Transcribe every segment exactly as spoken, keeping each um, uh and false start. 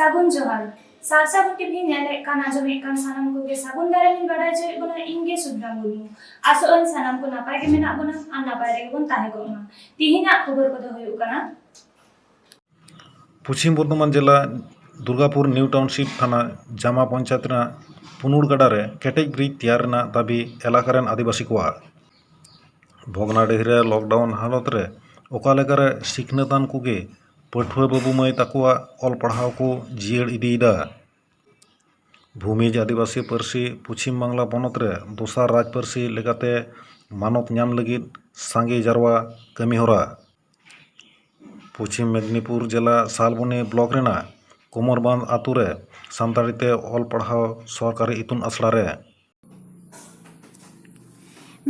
ᱥᱟᱹᱜᱩᱱ ᱡᱚᱦᱟᱨ᱾ ᱥᱟᱨᱥᱟᱜᱩᱱ ᱴᱤᱵᱷᱤ ᱧᱮᱞᱮᱫ ᱠᱟᱱ, ᱟᱸᱡᱚᱢᱮᱫ ᱠᱟᱱ ᱥᱟᱱᱟᱢ ᱠᱚᱜᱮ ᱥᱟᱹᱜᱩᱱ ᱫᱟᱨᱟᱢ ᱤᱧ ᱵᱟᱰᱟᱭ ᱦᱚᱪᱚᱭᱮᱫ ᱵᱚᱱᱟ, ᱤᱧ ᱜᱮ ᱥᱩᱵᱷᱨᱟ ᱢᱩᱨᱢᱩ᱾ ᱟᱥᱚᱜ ᱟᱹᱧ ᱥᱟᱱᱟᱢ ᱠᱚ ᱱᱟᱯᱟᱭ ᱜᱮ ᱢᱮᱱᱟᱜ ᱵᱚᱱᱟ ᱟᱨ ᱱᱟᱯᱟᱭ ᱨᱮᱜᱮ ᱵᱚᱱ ᱛᱟᱦᱮᱸ ᱠᱚᱜ ᱢᱟ᱾ ᱛᱤᱦᱤᱧᱟᱜ ᱠᱷᱚᱵᱚᱨ ᱠᱚᱫᱚ ᱦᱩᱭᱩᱜ ᱠᱟᱱᱟ᱾ ᱯᱚᱪᱷᱤᱢ ᱵᱚᱨᱫᱷᱚᱢᱟᱱ ᱡᱮᱞᱟ ᱫᱩᱨᱜᱟᱯᱩᱨ ᱱᱤᱭᱩ ᱴᱟᱣᱩᱱᱥᱤᱯ ᱛᱷᱟᱱᱟ ᱡᱟᱢᱟ ᱯᱚᱧᱪᱟᱭᱮᱛ ᱨᱮᱱᱟᱜ ᱯᱩᱱᱩᱲ ᱜᱟᱰᱟ ᱨᱮ ᱠᱮᱴᱮᱡ ᱵᱨᱤᱡᱽ ᱛᱮᱭᱟᱨ ᱨᱮᱱᱟᱜ ᱫᱟᱹᱵᱤ ᱮᱞᱟᱠᱟ ᱨᱮᱱ ᱟᱹᱫᱤᱵᱟᱹᱥᱤ ᱠᱚᱣᱟᱜ᱾ ᱵᱷᱚᱜᱽᱱᱟᱰᱤᱦᱤ ᱨᱮ ᱞᱚᱠᱰᱟᱣᱩᱱ ᱦᱟᱞᱚᱛ ᱨᱮ ᱚᱠᱟ ᱞᱮᱠᱟᱨᱮ ᱥᱤᱠᱷᱱᱟᱹᱛᱟᱱ ᱠᱚᱜᱮ ᱯᱟᱹᱴᱷᱩᱣᱟᱹ ᱵᱟᱹᱵᱩ ᱢᱟᱹᱭ ᱛᱟᱠᱚᱣᱟᱜ ᱚᱞ ᱯᱟᱲᱦᱟᱣ ᱠᱚ ᱡᱤᱭᱟᱹᱲ ᱤᱫᱤᱭᱮᱫᱟ᱾ ᱵᱷᱩᱢᱤᱡᱽ ᱟᱹᱫᱤᱵᱟᱹᱥᱤ ᱯᱟᱹᱨᱥᱤ ᱯᱚᱪᱷᱤᱢ ᱵᱟᱝᱞᱟ ᱯᱚᱱᱚᱛ ᱨᱮ ᱫᱚᱥᱟᱨ ᱨᱟᱡᱽ ᱯᱟᱹᱨᱥᱤ ᱞᱮᱠᱟᱛᱮ ᱢᱟᱱᱚᱛ ᱧᱟᱢ ᱞᱟᱹᱜᱤᱫ ᱥᱟᱸᱜᱮ ᱡᱟᱨᱣᱟ ᱠᱟᱹᱢᱤᱦᱚᱨᱟ᱾ ᱯᱚᱪᱷᱤᱢ ᱢᱮᱫᱽᱱᱤᱯᱩᱨ ᱡᱮᱞᱟ ᱥᱟᱞᱵᱚᱱᱤ ᱵᱞᱚᱠ ᱨᱮᱱᱟᱜ ᱠᱚᱢᱚᱨᱵᱟᱸᱫᱷ ᱟᱛᱳ ᱨᱮ ᱥᱟᱱᱛᱟᱲᱤ ᱛᱮ ᱚᱞ ᱯᱟᱲᱦᱟᱣ ᱥᱚᱨᱠᱟᱨᱤ ᱤᱛᱩᱱ ᱟᱥᱲᱟ ᱨᱮ᱾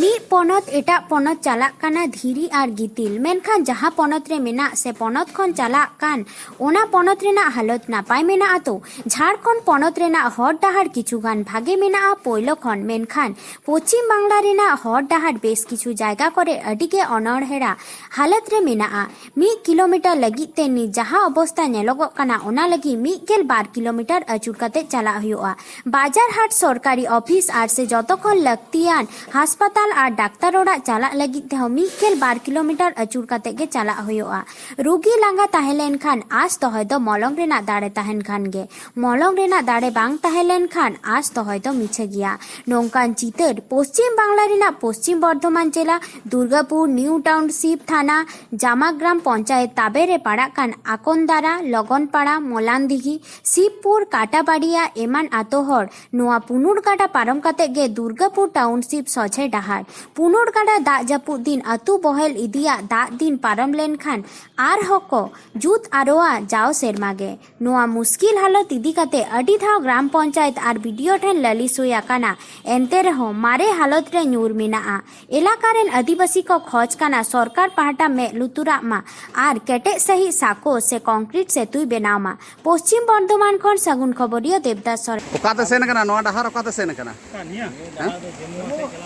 ᱢᱤᱫ ᱯᱚᱱᱚᱛ ᱮᱴᱟᱜ ᱯᱚᱱᱚᱛ ᱪᱟᱞᱟᱜ ᱠᱟᱱᱟ ᱫᱷᱤᱨᱤ ᱟᱨ ᱜᱤᱛᱤᱞ, ᱢᱮᱱᱠᱷᱟᱱ ᱡᱟᱦᱟᱸ ᱯᱚᱱᱚᱛ ᱨᱮ ᱢᱮᱱᱟᱜ ᱥᱮ ᱯᱚᱱᱚᱛ ᱠᱷᱚᱱ ᱪᱟᱞᱟᱜ ᱠᱟᱱ, ᱚᱱᱟ ᱯᱚᱱᱚᱛ ᱨᱮᱱᱟᱜ ᱦᱟᱞᱚᱛ ᱱᱟᱯᱟᱭ ᱢᱮᱱᱟᱜᱼᱟ ᱛᱚ? ᱡᱷᱟᱲᱠᱷᱚᱸᱰ ᱯᱚᱱᱚᱛ ᱨᱮᱱᱟᱜ ᱦᱚᱨ ᱰᱟᱦᱟᱨ ᱠᱤᱪᱷᱩ ᱜᱟᱱ ᱵᱷᱟᱜᱮ ᱢᱮᱱᱟᱜᱼᱟ ᱯᱳᱭᱞᱳ ᱠᱷᱚᱱ, ᱢᱮᱱᱠᱷᱟᱱ ᱯᱚᱪᱷᱤᱢ ᱵᱟᱝᱞᱟ ᱨᱮᱱᱟᱜ ᱦᱚᱨ ᱰᱟᱦᱟᱨ ᱵᱮᱥ ᱠᱤᱪᱷᱩ ᱡᱟᱭᱜᱟ ᱠᱚᱨᱮ ᱟᱹᱰᱤ ᱜᱮ ᱚᱱᱚᱲᱦᱮᱲᱟ ᱦᱟᱞᱚᱛ ᱨᱮ ᱢᱮᱱᱟᱜᱼᱟ᱾ ᱢᱤᱫ ᱠᱤᱞᱳᱢᱤᱴᱟᱨ ᱞᱟᱹᱜᱤᱫ ᱛᱮ ᱱᱤᱛ ᱡᱟᱦᱟᱸ ᱚᱵᱚᱥᱛᱟ ᱧᱮᱞᱚᱜᱚᱜ ᱠᱟᱱᱟ, ᱚᱱᱟ ᱞᱟᱹᱜᱤᱫ ᱢᱤᱫ ᱜᱮᱞ ᱵᱟᱨ ᱠᱤᱞᱳᱢᱤᱴᱟᱨ ᱟᱹᱪᱩᱨ ᱠᱟᱛᱮ ᱪᱟᱞᱟᱜ ᱦᱩᱭᱩᱜᱼᱟ᱾ ᱵᱟᱡᱟᱨ ᱦᱟᱴ, ᱥᱚᱨᱠᱟᱨᱤ ᱚᱯᱷᱤᱥ ᱟᱨ ᱥᱮ ᱡᱚᱛᱚ ᱠᱷᱚᱱ ᱞᱟᱹᱠᱛᱤᱭᱟᱱ ᱦᱟᱥᱯᱟᱛᱟᱞ ᱟᱨ ᱰᱟᱠᱛᱟᱨ ᱚᱲᱟᱜ ᱪᱟᱞᱟᱜ ᱞᱟᱹᱜᱤᱫ ᱛᱮᱦᱚᱸ ᱢᱤᱫ ᱜᱮᱞ ᱵᱟᱨ ᱠᱤᱞᱳᱢᱤᱴᱟᱨ ᱟᱹᱪᱩᱨ ᱠᱟᱛᱮ ᱜᱮ ᱪᱟᱞᱟᱜ ᱦᱩᱭᱩᱜᱼᱟ᱾ ᱨᱩᱜᱤ ᱞᱟᱸᱜᱟ ᱛᱟᱦᱮᱸ ᱞᱮᱱᱠᱷᱟᱱ ᱟᱸᱥ ᱫᱚᱦᱚᱭ ᱫᱚ ᱢᱚᱞᱚᱝ ᱨᱮᱱᱟᱜ ᱫᱟᱲᱮ ᱛᱟᱦᱮᱱ ᱠᱷᱟᱱ ᱜᱮ᱾ ᱢᱚᱞᱚᱝ ᱨᱮᱱᱟᱜ ᱫᱟᱲᱮ ᱵᱟᱝ ᱛᱟᱦᱮᱸ ᱞᱮᱱᱠᱷᱟᱱ ᱟᱸᱥ ᱫᱚᱦᱚᱭ ᱫᱚ ᱢᱤᱪᱷᱟᱹ ᱜᱮᱭᱟ᱾ ᱱᱚᱝᱠᱟᱱ ᱪᱤᱛᱟᱹᱨ ᱯᱚᱪᱷᱤᱢ ᱵᱟᱝᱞᱟ ᱨᱮᱱᱟᱜ ᱯᱚᱪᱷᱤᱢ ᱵᱚᱨᱫᱷᱚᱢᱟᱱ ᱡᱮᱞᱟ ᱫᱩᱨᱜᱟᱯᱩᱨ ᱱᱤᱭᱩ ᱴᱟᱣᱩᱱᱥᱤᱯ ᱛᱷᱟᱱᱟ ᱡᱟᱢᱟᱜᱨᱟᱢ ᱯᱚᱧᱪᱟᱭᱮᱛ ᱛᱟᱵᱮ ᱨᱮ ᱯᱟᱲᱟᱜ ᱠᱟᱱ ᱟᱠᱚᱱᱫᱟᱨᱟ, ᱞᱚᱜᱚᱱᱯᱟᱲᱟ, ᱢᱚᱞᱟᱱᱫᱤᱜᱷᱤ, ᱥᱤᱵᱽᱯᱩᱨ, ᱠᱟᱴᱟᱵᱟᱲᱤᱭᱟ ᱮᱢᱟᱱ ᱟᱛᱳ ᱦᱚᱲ ᱱᱚᱣᱟ ᱯᱩᱱᱩᱨ ᱜᱟᱰᱟ ᱯᱟᱨᱚᱢ ᱠᱟᱛᱮ ᱜᱮ ᱫᱩᱨᱜᱟᱯᱩᱨ ᱴᱟᱣᱩᱱᱥᱤᱯ ᱥᱚᱡᱷᱮ ᱰᱟᱦᱟᱨ᱾ ᱯᱩᱱᱩᱨ ᱜᱟᱰᱟ ᱫᱟᱜ ᱡᱟᱹᱯᱩᱫ ᱫᱤᱱ ᱟᱹᱛᱩ ᱵᱚᱦᱮᱞ ᱤᱫᱤᱭᱟᱜ ᱫᱟᱜ ᱫᱤᱱ ᱯᱟᱨᱚᱢ ᱞᱮᱱᱠᱷᱟᱱ ᱟᱨᱦᱚᱸ ᱠᱚ ᱡᱩᱛ ᱟᱨᱚᱣᱟ ᱡᱟᱣ ᱥᱮᱨᱢᱟ ᱜᱮ᱾ ᱱᱚᱣᱟ ᱢᱩᱥᱠᱤᱞ ᱦᱟᱞᱚᱛ ᱤᱫᱤ ᱠᱟᱛᱮ ᱟᱹᱰᱤ ᱫᱷᱟᱣ ᱜᱨᱟᱢ ᱯᱚᱧᱪᱟᱭᱮᱛ ᱟᱨ ᱵᱤ ᱰᱤ ᱳ ᱴᱷᱮᱱ ᱞᱟᱹᱞᱤᱥ ᱦᱩᱭ ᱟᱠᱟᱱᱟ, ᱮᱱᱛᱮ ᱨᱮᱦᱚᱸ ᱢᱟᱨᱮ ᱦᱟᱞᱚᱛ ᱨᱮ ᱧᱩᱨ ᱢᱮᱱᱟᱜᱼᱟ᱾ ᱮᱞᱟᱠᱟ ᱨᱮᱱ ᱟᱹᱫᱤᱵᱟᱹᱥᱤ ᱠᱚ ᱠᱷᱚᱡᱽ ᱠᱟᱱᱟ ᱥᱚᱨᱠᱟᱨ ᱯᱟᱦᱴᱟ ᱢᱮᱫ ᱞᱩᱛᱩᱨᱟᱜ ᱢᱟ ᱟᱨ ᱠᱮᱴᱮᱡ ᱥᱟᱹᱦᱤᱡ ᱥᱟᱠᱚ ᱥᱮ ᱠᱚᱝᱠᱨᱤᱴ ᱥᱮᱛᱩᱭ ᱵᱮᱱᱟᱣ ᱢᱟ᱾ ᱯᱚᱪᱷᱤᱢ ᱵᱚᱨᱫᱷᱚᱢᱟᱱ ᱠᱷᱚᱱ ᱥᱟᱹᱜᱩᱱ ᱠᱷᱚᱵᱚᱨᱤᱭᱟᱹ ᱫᱮᱵᱽᱫᱟᱥ ᱥᱚᱨᱮᱱ᱾ ᱚᱠᱟᱛᱮ ᱥᱮᱱ ᱠᱟᱱᱟ ᱱᱚᱣᱟ ᱰᱟᱦᱟᱨ? ᱚᱠᱟᱛᱮ ᱥᱮᱱ ᱠᱟᱱᱟ? ᱱᱤᱭᱟᱹ ᱦᱮᱸ?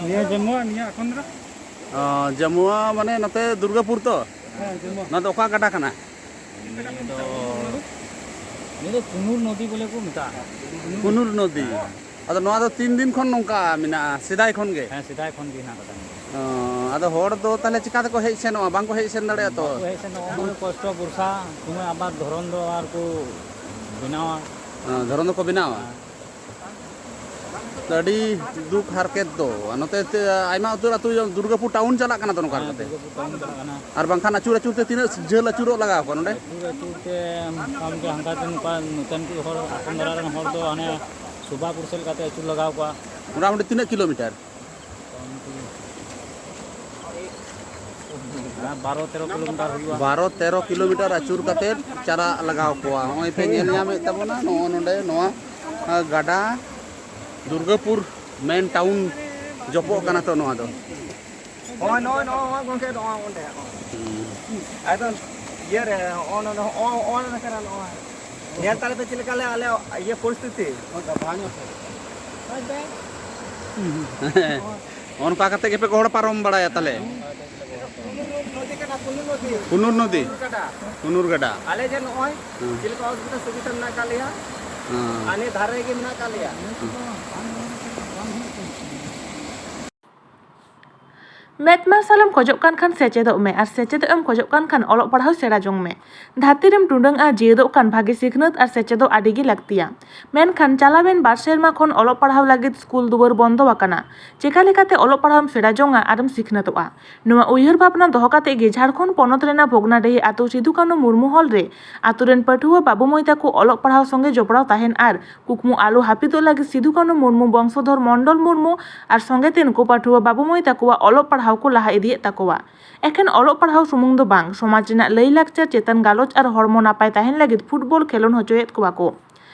ᱱᱤᱭᱟᱹ ᱡᱟᱹᱢᱩᱣᱟ, ᱱᱤᱭᱟᱹ ᱟᱠᱚᱱᱫᱨᱟ᱾ ᱚ, ᱡᱟᱹᱢᱩᱣᱟ ᱢᱟᱱᱮ ᱱᱚᱛᱮ ᱫᱩᱨᱜᱟᱯᱩᱨ ᱛᱚ? ᱦᱮᱸ, ᱡᱟᱹᱢᱩᱣᱟ᱾ ᱱᱚᱣᱟ ᱫᱚ ᱚᱠᱟ ᱜᱟᱰᱟ ᱠᱟᱱᱟ? ᱱᱤᱭᱟᱹ ᱫᱚ ᱱᱤᱭᱟᱹ ᱫᱚ ᱠᱩᱱᱩᱨ ᱱᱚᱫᱤ ᱵᱚᱞᱮ ᱠᱚ ᱢᱮᱛᱟᱜᱼᱟ᱾ ᱠᱩᱱᱩᱨ ᱱᱚᱫᱤ᱾ ᱟᱫᱚ ᱱᱚᱣᱟ ᱫᱚ ᱛᱤᱱ ᱫᱤᱱ ᱠᱷᱚᱱ ᱱᱚᱝᱠᱟ ᱢᱮᱱᱟᱜᱼᱟ, ᱥᱮᱫᱟᱭ ᱠᱷᱚᱱ ᱜᱮ? ᱦᱮᱸ, ᱥᱮᱫᱟᱭ ᱠᱷᱚᱱ ᱜᱮ ᱦᱮᱱᱟᱜ ᱟᱠᱟᱫᱟ ᱱᱚᱣᱟ ᱫᱚ᱾ ᱚ, ᱟᱫᱚ ᱦᱚᱲ ᱫᱚ ᱛᱟᱦᱚᱞᱮ ᱪᱤᱠᱟ ᱛᱮᱠᱚ ᱦᱮᱡ ᱥᱮᱱᱚᱜᱼᱟ? ᱵᱟᱝ ᱠᱚ ᱦᱮᱡ ᱥᱮᱱ ᱫᱟᱲᱮᱭᱟᱜᱼᱟ ᱛᱚ? ᱵᱟᱠᱚ ᱦᱮᱡ ᱥᱮᱱᱚᱜᱼᱟ, ᱩᱱᱟᱹᱜ ᱠᱚᱥᱴᱚ, ᱵᱚᱨᱥᱟ ᱥᱚᱢᱚᱭ ᱟᱵᱟᱨ ᱫᱷᱚᱨᱚᱱ ᱫᱚ ᱟᱨ ᱠᱚ ᱵᱮᱱᱟᱣᱟ᱾ ᱚ, ᱫᱷᱚᱨᱚᱱ ᱫᱚᱠᱚ ᱵᱮᱱᱟᱣᱟ? ᱦᱮᱸ᱾ ᱟᱹᱰᱤ ᱫᱩᱠ ᱦᱟᱨᱠᱮᱛ ᱫᱚ᱾ ᱟᱨ ᱱᱚᱛᱮ ᱛᱮ ᱟᱭᱢᱟ ᱩᱛᱟᱹᱨ ᱟᱹᱛᱩ, ᱫᱩᱨᱜᱟᱯᱩᱨ ᱴᱟᱣᱩᱱ ᱪᱟᱞᱟᱜ ᱠᱟᱱᱟ ᱛᱚ ᱱᱚᱝᱠᱟ ᱦᱮᱸ, ᱠᱟᱛᱮ? ᱫᱩᱨᱜᱟᱯᱩᱨ ᱴᱟᱣᱩᱱ ᱪᱟᱞᱟᱜ ᱠᱟᱱᱟ᱾ ᱟᱨ ᱵᱟᱝᱠᱷᱟᱱ ᱟᱹᱪᱩᱨ ᱟᱹᱪᱩᱨ ᱛᱮ ᱛᱤᱱᱟᱹᱜ ᱡᱷᱟᱹᱞ ᱟᱹᱪᱩᱨᱚᱜ ᱞᱟᱜᱟᱣ ᱠᱚᱣᱟ ᱱᱚᱸᱰᱮ? ᱟᱹᱪᱩᱨ ᱟᱹᱪᱩᱨ ᱛᱮ ᱢᱚᱴᱟᱢᱩᱴᱤ ᱦᱟᱱᱠᱟ ᱛᱮ ᱱᱚᱝᱠᱟ ᱱᱚᱛᱮᱱ ᱠᱚ ᱦᱚᱲ, ᱟᱥᱟᱢ ᱫᱷᱟᱨᱟ ᱨᱮᱱ ᱦᱚᱲ ᱫᱚ ᱦᱟᱱᱮ ᱥᱳᱵᱟᱯᱩᱨ ᱥᱮᱫ ᱞᱮᱠᱟᱛᱮ ᱟᱹᱪᱩᱨ ᱞᱟᱜᱟᱣ ᱠᱚᱣᱟ᱾ ᱢᱚᱴᱟᱢᱩᱴᱤ ᱛᱤᱱᱟᱹᱜ ᱠᱤᱞᱳᱢᱤᱴᱟᱨ? ᱵᱟᱨᱚ ᱛᱮᱨᱚ ᱠᱤᱞᱳᱢᱤᱴᱟᱨ ᱦᱩᱭᱩᱜᱼᱟ᱾ ᱵᱟᱨᱚ ᱛᱮᱨᱚ ᱠᱤᱞᱳᱢᱤᱴᱟᱨ ᱟᱹᱪᱩᱨ ᱠᱟᱛᱮ ᱪᱟᱞᱟᱜ ᱞᱟᱜᱟᱣ ᱠᱚᱣᱟ᱾ ᱱᱚᱜᱼᱚᱭ ᱯᱮ ᱧᱮᱞ ᱧᱟᱢᱮᱫ ᱛᱟᱵᱚᱱᱟ, ᱱᱚᱜᱼᱚ ᱱᱚᱰᱮ ᱱᱚᱣᱟ, ᱟ, ᱜᱟᱰᱟ, ᱫᱩᱨᱜᱟᱯᱩᱨ ᱢᱮᱱ ᱴᱟᱣᱩᱱ ᱡᱚᱯᱚᱜ ᱠᱟᱱᱟ ᱛᱚ ᱱᱚᱣᱟ ᱫᱚ᱾ ᱱᱚᱜᱼᱚᱭ, ᱱᱚᱜᱼᱚᱭ, ᱱᱚᱜᱼᱚᱭ, ᱜᱚᱝᱠᱮ, ᱱᱚᱜᱼᱚᱭ ᱚᱸᱰᱮ, ᱱᱚᱜᱼᱚᱭ᱾ ᱦᱩᱸ᱾ ᱮᱠᱫᱚᱢ ᱤᱭᱟᱹ ᱨᱮ, ᱱᱚᱜᱼᱚᱭ ᱱᱚᱰᱮ, ᱱᱚᱜᱼᱚᱭ, ᱱᱚᱜᱼᱚᱭ ᱱᱚᱰᱮ ᱠᱟᱱᱟ, ᱱᱚᱜᱼᱚᱭ᱾ ᱧᱮᱞ ᱛᱟᱞᱮ ᱯᱮ ᱪᱮᱫ ᱞᱮᱠᱟ ᱞᱮ, ᱟᱞᱮ ᱤᱭᱟᱹ ᱯᱚᱨᱤᱥᱛᱷᱤᱛᱤ᱾ ᱚᱱᱠᱟ ᱠᱟᱛᱮ ᱜᱮᱯᱮ ᱜᱚᱦᱚᱲ ᱯᱟᱨᱚᱢ ᱵᱟᱲᱟᱭᱟ ᱛᱟᱦᱞᱮ? ᱠᱩᱱᱩᱨ ᱱᱚᱫᱤ ᱠᱟᱱᱟ, ᱠᱩᱱᱩᱨ ᱱᱚᱫᱤ᱾ ᱠᱩᱱᱩᱨ ᱱᱚᱫᱤ? ᱠᱩᱱᱩᱨ ᱜᱟᱰᱟ᱾ ᱠᱩᱱᱩᱨ ᱜᱟᱰᱟ᱾ ᱟᱞᱮ ᱡᱮ ᱱᱚᱜᱼᱚᱭ ᱦᱮᱸ᱾ ᱪᱮᱫ ᱞᱮᱠᱟ ᱚᱥᱩᱵᱤᱫᱷᱟ ᱥᱩᱵᱤᱫᱷᱟ ᱢᱮᱱᱟᱜ ᱟᱠᱟᱫ ᱞᱮᱭᱟ, ᱦᱮᱸ᱾ ᱟᱨ ᱱᱤᱭᱟᱹ ᱫᱷᱟᱨᱮ ᱨᱮᱜᱮ ᱢᱮᱱᱟᱜ ᱟᱠᱟᱫ ᱞᱮᱭᱟ᱾ ᱢᱮᱫ ᱢᱟᱨᱥᱟᱞᱮᱢ ᱠᱷᱚᱡᱚᱜ ᱠᱟᱱ ᱠᱷᱟᱱ ᱥᱮᱪᱮᱫᱚᱜ ᱢᱮ, ᱟᱨ ᱥᱮᱪᱮᱫᱚᱜ ᱮᱢ ᱠᱷᱚᱡᱚᱜ ᱠᱟᱱ ᱠᱷᱟᱱ ᱚᱞᱚᱜ ᱯᱟᱲᱦᱟᱣ ᱥᱮᱬᱟ ᱡᱚᱝ ᱢᱮ᱾ ᱫᱷᱟᱹᱨᱛᱤ ᱨᱮᱢ ᱴᱩᱰᱟᱹᱝᱼᱟ ᱡᱤᱭᱟᱹᱫᱚᱜ ᱠᱟᱱ ᱵᱷᱟᱜᱮ ᱥᱤᱠᱷᱱᱟᱹᱛ ᱟᱨ ᱥᱮᱪᱮᱫᱚᱜ ᱟᱹᱰᱤ ᱜᱮ ᱞᱟᱹᱠᱛᱤᱭᱟ᱾ ᱢᱮᱱᱠᱷᱟᱱ ᱪᱟᱞᱟᱣᱮᱱ ᱵᱟᱨ ᱥᱮᱨᱢᱟ ᱠᱷᱚᱱ ᱚᱞᱚᱜ ᱯᱟᱲᱦᱟᱣ ᱞᱟᱹᱜᱤᱫ ᱥᱠᱩᱞ ᱫᱩᱣᱟᱹᱨ ᱵᱚᱱᱫᱚ ᱟᱠᱟᱱᱟ᱾ ᱪᱮᱠᱟ ᱞᱮᱠᱟᱛᱮ ᱚᱞᱚᱜ ᱯᱟᱲᱦᱟᱣᱮᱢ ᱥᱮᱬᱟ ᱡᱚᱝᱟ ᱟᱨᱮᱢ ᱥᱤᱠᱷᱱᱟᱹᱛᱚᱜᱼᱟ? ᱱᱚᱣᱟ ᱩᱭᱦᱟᱹᱨ ᱵᱷᱟᱵᱽᱱᱟ ᱫᱚᱦᱚ ᱠᱟᱛᱮ ᱜᱮ ᱡᱷᱟᱲᱠᱷᱚᱸᱰ ᱯᱚᱱᱚᱛ ᱨᱮᱱᱟᱜ ᱵᱷᱚᱜᱽᱱᱟᱰᱤᱦᱤ ᱟᱛᱳ ᱥᱤᱫᱩ ᱠᱟᱹᱱᱩ ᱢᱩᱨᱢᱩ ᱦᱚᱞ ᱨᱮ ᱟᱛᱳ ᱨᱮᱱ ᱯᱟᱹᱴᱷᱩᱣᱟᱹ ᱵᱟᱹᱵᱩ ᱢᱟᱹᱭ ᱛᱟᱠᱚ ᱚᱞᱚᱜ ᱯᱟᱲᱦᱟᱣ ᱥᱚᱸᱜᱮ ᱡᱚᱯᱲᱟᱣ ᱛᱟᱦᱮᱱ ᱟᱨ ᱠᱩᱠᱢᱩ ᱟᱞᱚ ᱦᱟᱹᱯᱤᱫᱚᱜ ᱞᱟᱹᱜᱤᱫ ᱥᱤᱫᱩ ᱠᱟᱹᱱᱩ ᱢᱩᱨᱢᱩ ᱵᱚᱝᱥᱚᱫᱷᱚᱨ ᱢᱚᱱᱰᱚᱞ ᱢᱩᱨᱢᱩ ᱟᱨ ᱥᱚᱸᱜᱮᱛᱮ ᱱᱩᱠᱩ ᱯᱟᱹᱴᱷᱩᱣᱟᱹ ᱵᱟᱹᱵᱩ ᱢᱟᱹᱭ ᱛᱟᱠᱚᱣᱟᱜ ᱚᱞᱚᱜ ᱯᱟᱲᱦᱟᱣ ᱠᱚ ᱞᱟᱦᱟ ᱤᱫᱤᱭᱮᱫ ᱛᱟᱠᱚᱣᱟ᱾ ᱮᱠᱷᱮᱱ ᱚᱞᱚᱜ ᱯᱟᱲᱦᱟᱣ ᱥᱩᱢᱩᱝ ᱫᱚ ᱵᱟᱝ, ᱥᱚᱢᱟᱡᱽ ᱨᱮᱱᱟᱜ ᱞᱟᱹᱭ ᱞᱟᱠᱪᱟᱨ ᱪᱮᱛᱟᱱ ᱜᱟᱞᱚᱪ ᱟᱨ ᱦᱚᱲᱢᱚ ᱱᱟᱯᱟᱭ ᱛᱟᱦᱮᱱ ᱞᱟᱹᱜᱤᱫ ᱯᱷᱩᱴᱵᱚᱞ ᱠᱷᱮᱞᱳᱱᱰ ᱦᱚᱪᱚᱭᱮᱫ ᱠᱚᱣᱟ ᱠᱚ᱾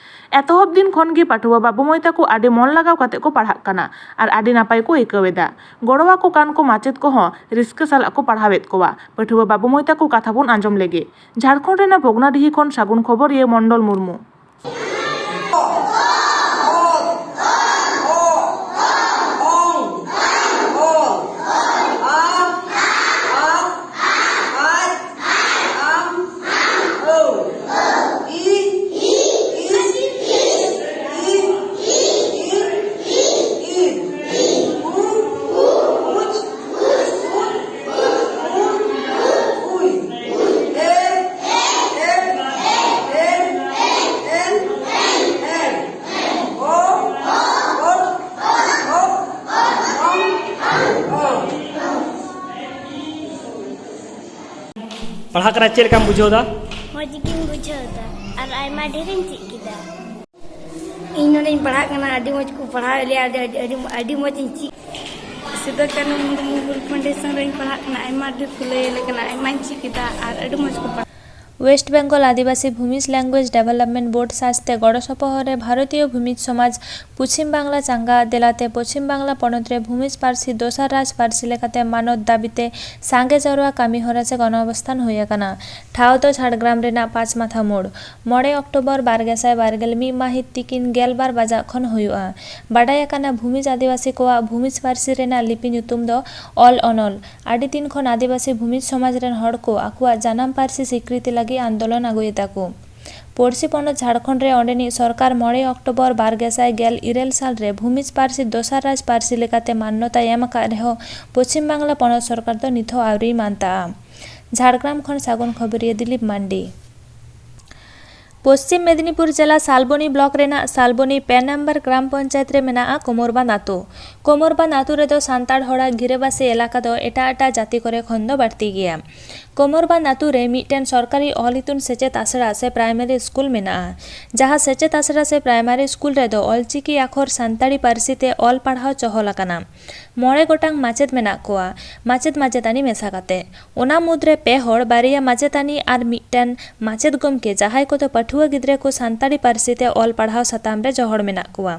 ᱮᱛᱚᱦᱚᱵ ᱫᱤᱱ ᱠᱷᱚᱱ ᱜᱮ ᱯᱟᱹᱴᱷᱩᱣᱟᱹ ᱵᱟᱹᱵᱩ ᱢᱟᱹᱭ ᱛᱟᱠᱚ ᱟᱹᱰᱤ ᱢᱚᱱ ᱞᱟᱜᱟᱣ ᱠᱟᱛᱮ ᱠᱚ ᱯᱟᱲᱦᱟᱜ ᱠᱟᱱᱟ ᱟᱨ ᱟᱹᱰᱤ ᱱᱟᱯᱟᱭ ᱠᱚ ᱟᱹᱭᱠᱟᱹᱣ ᱮᱫᱟ᱾ ᱜᱚᱲᱚ ᱟᱠᱚ ᱠᱟᱱ ᱠᱚ ᱢᱟᱪᱮᱫ ᱠᱚᱦᱚᱸ ᱨᱟᱹᱥᱠᱟᱹ ᱥᱟᱞᱟᱜ ᱠᱚ ᱯᱟᱲᱦᱟᱣᱮᱫ ᱠᱚᱣᱟ᱾ ᱯᱟᱹᱴᱷᱩᱣᱟᱹ ᱵᱟᱹᱵᱩ ᱢᱟᱹᱭ ᱛᱟᱠᱚ ᱠᱟᱛᱷᱟ ᱵᱚᱱ ᱟᱸᱡᱚᱢ ᱞᱮᱜᱮ᱾ ᱡᱷᱟᱲᱠᱷᱚᱸᱰ ᱨᱮᱱᱟᱜ ᱵᱷᱚᱜᱽᱱᱟᱰᱤᱦᱤ ᱠᱷᱚᱱ ᱥᱟᱹᱜᱩᱱ ᱠᱷᱚᱵᱚᱨᱤᱭᱟᱹ ᱢᱚᱱᱰᱚᱞ ᱢᱩᱨᱢᱩ᱾ ᱯᱟᱲᱦᱟᱜ ᱠᱟᱱᱟ, ᱪᱮᱫ ᱞᱮᱠᱟᱢ ᱵᱩᱡᱷᱟᱹᱣ ᱮᱫᱟ? ᱢᱚᱡᱽ ᱜᱤᱧ ᱵᱩᱡᱷᱟᱹᱣ ᱮᱫᱟ ᱟᱨ ᱟᱭᱢᱟ ᱰᱷᱮᱨᱤᱧ ᱪᱮᱫ ᱠᱮᱫᱟ᱾ ᱤᱧ ᱱᱚᱰᱮᱧ ᱯᱟᱲᱦᱟᱜ ᱠᱟᱱᱟ, ᱟᱹᱰᱤ ᱢᱚᱡᱽ ᱠᱚ ᱯᱟᱲᱦᱟᱣᱮᱫ ᱞᱮᱭᱟ, ᱟᱹᱰᱤ ᱟᱹᱰᱤ ᱟᱹᱰᱤ ᱢᱚᱡᱽ ᱤᱧ ᱪᱮᱫ᱾ ᱥᱤᱫᱩ ᱠᱟᱹᱱᱦᱩ ᱢᱩᱨᱢᱩ ᱦᱩᱞ ᱯᱷᱟᱣᱩᱱᱰᱮᱥᱚᱱ ᱨᱮᱧ ᱯᱟᱲᱦᱟᱜ ᱠᱟᱱᱟ, ᱟᱭᱢᱟ ᱰᱷᱮᱨ ᱠᱚ ᱞᱟᱹᱭ ᱟᱞᱮ ᱠᱟᱱᱟ, ᱟᱭᱢᱟᱧ ᱪᱮᱫ ᱠᱮᱫᱟ ᱟᱨ ᱟᱹᱰᱤ ᱢᱚᱡᱽ ᱠᱚ ᱯᱟᱲᱦᱟᱣ᱾ ᱳᱭᱮᱥᱴ ᱵᱮᱝᱜᱚᱞ ᱟᱹᱫᱤᱵᱟᱹᱥᱤ ᱵᱷᱩᱢᱤᱡᱽ ᱞᱮᱝᱜᱩᱭᱮᱡᱽ ᱰᱮᱵᱷᱮᱞᱚᱯᱢᱮᱱᱴ ᱵᱳᱨᱰ ᱥᱟᱥᱛᱮ ᱜᱚᱲᱚ ᱥᱚᱯᱚᱦᱚᱫ ᱨᱮ ᱵᱷᱟᱨᱚᱛᱤᱭᱚ ᱵᱷᱩᱢᱤᱡᱽ ᱥᱚᱢᱟᱡᱽ ᱯᱚᱪᱷᱤᱢ ᱵᱟᱝᱞᱟ ᱪᱟᱸᱜᱟ ᱫᱮᱞᱟᱛᱮ ᱯᱚᱪᱷᱤᱢ ᱵᱟᱝᱞᱟ ᱯᱚᱱᱚᱛ ᱨᱮ ᱵᱷᱩᱢᱤᱡᱽ ᱯᱟᱹᱨᱥᱤ ᱫᱚᱥᱟᱨ ᱨᱟᱡᱽ ᱯᱟᱹᱨᱥᱤ ᱞᱮᱠᱟᱛᱮ ᱢᱟᱱᱚᱛ ᱫᱟᱹᱵᱤᱛᱮ ᱥᱟᱸᱜᱮ ᱡᱟᱣᱨᱟ ᱠᱟᱹᱢᱤ ᱦᱚᱨᱟ ᱪᱮ ᱜᱚᱱᱚᱵᱚᱥᱛᱷᱟᱱ ᱦᱩᱭ ᱟᱠᱟᱱᱟ᱾ ᱴᱷᱟᱶ ᱫᱚ ᱡᱷᱟᱲᱜᱨᱟᱢ ᱨᱮᱱᱟᱜ ᱯᱟᱸᱪ ᱢᱟᱛᱷᱟ ᱢᱳᱲ᱾ ᱢᱚᱬᱮ ᱚᱠᱴᱳᱵᱚᱨ ᱵᱟᱨ ᱜᱮᱥᱟᱭ ᱵᱟᱨ ᱜᱮᱞ ᱢᱤᱫ ᱢᱟᱹᱦᱤᱛ ᱛᱤᱠᱤᱱ ᱜᱮᱞ ᱵᱟᱨ ᱵᱟᱡᱟᱜ ᱠᱷᱚᱱ ᱦᱩᱭᱩᱜᱼᱟ᱾ ᱵᱟᱰᱟᱭ ᱟᱠᱟᱱᱟ, ᱵᱷᱩᱢᱤᱡᱽ ᱟᱹᱫᱤᱵᱟᱹᱥᱤ ᱠᱚᱣᱟᱜ ᱵᱷᱩᱢᱤᱡᱽ ᱯᱟᱹᱨᱥᱤ ᱨᱮᱱᱟᱜ ᱞᱤᱯᱤ ᱧᱩᱛᱩᱢ ᱫᱚ ᱚᱞ ᱚᱱᱚᱞ᱾ ᱟᱹᱰᱤ ᱫᱤᱱ ᱠᱷᱚᱱ ᱟᱹᱫᱤᱵᱟᱹᱥᱤ ᱵᱷᱩᱢᱤᱡᱽ ᱥᱚᱢᱟᱡᱽ ᱨᱮᱱ ᱦᱚᱲ ᱠᱚ ᱟᱠᱚᱣᱟᱜ ᱡᱟᱱᱟᱢ ᱯᱟᱹᱨᱥᱤ ᱥᱤᱠᱨᱤᱛᱤ ᱞᱟᱹᱜᱤᱫ ᱟᱱᱫᱳᱞᱚᱱ ᱟᱹᱜᱩᱭᱮᱫᱟ ᱠᱚ᱾ ᱯᱩᱲᱥᱤ ᱯᱚᱱᱚᱛ ᱡᱷᱟᱲᱠᱷᱚᱸᱰ ᱨᱮ ᱚᱸᱰᱮᱱᱤᱡ ᱥᱚᱨᱠᱟᱨ ᱢᱚᱬᱮ ᱚᱠᱴᱳᱵᱚᱨ ᱵᱟᱨ ᱜᱮᱥᱟᱭ ᱜᱮᱞ ᱤᱨᱟᱹᱞ ᱥᱟᱞ ᱨᱮ ᱵᱷᱩᱢᱤᱡᱽ ᱯᱟᱹᱨᱥᱤ ᱫᱚᱥᱟᱨ ᱨᱟᱡᱽ ᱯᱟᱹᱨᱥᱤ ᱞᱮᱠᱟᱛᱮ ᱢᱟᱱᱱᱚᱛᱟᱭ ᱮᱢ ᱟᱠᱟᱫ ᱨᱮᱦᱚᱸ ᱯᱚᱪᱷᱤᱢ ᱵᱟᱝᱞᱟ ᱯᱚᱱᱚᱛ ᱥᱚᱨᱠᱟᱨ ᱫᱚ ᱱᱤᱛ ᱦᱚᱸ ᱟᱹᱣᱨᱤᱭ ᱢᱟᱱᱛᱟᱜᱼᱟ᱾ ᱡᱷᱟᱲᱜᱨᱟᱢ ᱠᱷᱚᱱ ᱥᱟᱹᱜᱩᱱ ᱠᱷᱚᱵᱚᱨᱤᱭᱟᱹ ᱫᱤᱞᱤᱯ ᱢᱟᱱᱰᱤ᱾ ᱯᱚᱥᱪᱤᱢ ᱢᱮᱫᱤᱱᱤᱯᱩᱨ ᱡᱮᱞᱟ ᱥᱟᱞᱵᱚᱱᱤ ᱵᱞᱚᱠ ᱨᱮᱱᱟᱜ ᱥᱟᱞᱵᱚᱱᱤ ᱯᱮ ᱱᱚᱢᱵᱚᱨ ᱜᱨᱟᱢ ᱯᱚᱧᱪᱟᱭᱮᱛ ᱨᱮ ᱢᱮᱱᱟᱜᱼᱟ ᱠᱳᱢᱚᱨᱵᱟᱸᱫᱽ ᱟᱛᱳ᱾ ᱠᱳᱢᱚᱨᱵᱟᱸᱫᱽ ᱟᱛᱳ ᱨᱮᱫᱚ ᱥᱟᱱᱛᱟᱲ ᱦᱚᱲᱟᱜ ᱜᱤᱨᱟᱹᱵᱟᱹᱥᱤ ᱮᱞᱟᱠᱟ ᱫᱚ ᱮᱴᱟᱜ ᱮᱴᱟᱜ ᱡᱟᱹᱛᱤ ᱠᱚᱨᱮ ᱠᱷᱚᱱ ᱫᱚ ᱵᱟᱹᱲᱛᱤ ᱜᱮᱭᱟ᱾ ᱠᱳᱢᱚᱨᱵᱟᱸᱫᱽ ᱟᱛᱳ ᱨᱮ ᱢᱤᱫᱴᱮᱱ ᱥᱚᱨᱠᱟᱨᱤ ᱚᱞ ᱤᱛᱩᱱ ᱥᱮᱪᱮᱫ ᱟᱥᱲᱟ ᱥᱮ ᱯᱨᱟᱭᱢᱟᱨᱤ ᱥᱠᱩᱞ ᱢᱮᱱᱟᱜᱼᱟ, ᱡᱟᱦᱟᱸ ᱥᱮᱪᱮᱫ ᱟᱥᱲᱟ ᱥᱮ ᱯᱨᱟᱭᱢᱟᱨᱤ ᱥᱠᱩᱞ ᱨᱮᱫᱚ ᱚᱞᱪᱤᱠᱤ ᱟᱠᱷᱚᱨ ᱥᱟᱱᱛᱟᱲᱤ ᱯᱟᱹᱨᱥᱤ ᱛᱮ ᱚᱞ ᱯᱟᱲᱦᱟᱣ ᱪᱚᱦᱚᱞ ᱟᱠᱟᱱᱟ᱾ ᱢᱚᱬᱮ ᱜᱚᱴᱟᱝ ᱢᱟᱪᱮᱫ ᱢᱮᱱᱟᱜ ᱠᱚᱣᱟ, ᱢᱟᱪᱮᱫ ᱢᱟᱪᱮᱛᱟᱹᱱᱤ ᱢᱮᱥᱟ ᱠᱟᱛᱮ᱾ ᱚᱱᱟ ᱢᱩᱫᱽᱨᱮ ᱯᱮ ᱦᱚᱲ, ᱵᱟᱨᱭᱟ ᱢᱟᱪᱮᱛᱟᱹᱱᱤ ᱟᱨ ᱢᱤᱫᱴᱮᱱ ᱢᱟᱪᱮᱫ ᱜᱚᱢᱠᱮ, ᱡᱟᱦᱟᱸᱭ ᱠᱚᱫᱚ ᱯᱟᱹᱴᱷᱩᱣᱟᱹ ᱜᱤᱫᱽᱨᱟᱹ ᱠᱚ ᱥᱟᱱᱛᱟᱲᱤ ᱯᱟᱹᱨᱥᱤ ᱛᱮ ᱚᱞ ᱯᱟᱲᱦᱟᱣ ᱥᱟᱛᱟᱢ ᱨᱮ ᱡᱚᱦᱚᱲ ᱢᱮᱱᱟᱜ ᱠᱚᱣᱟ᱾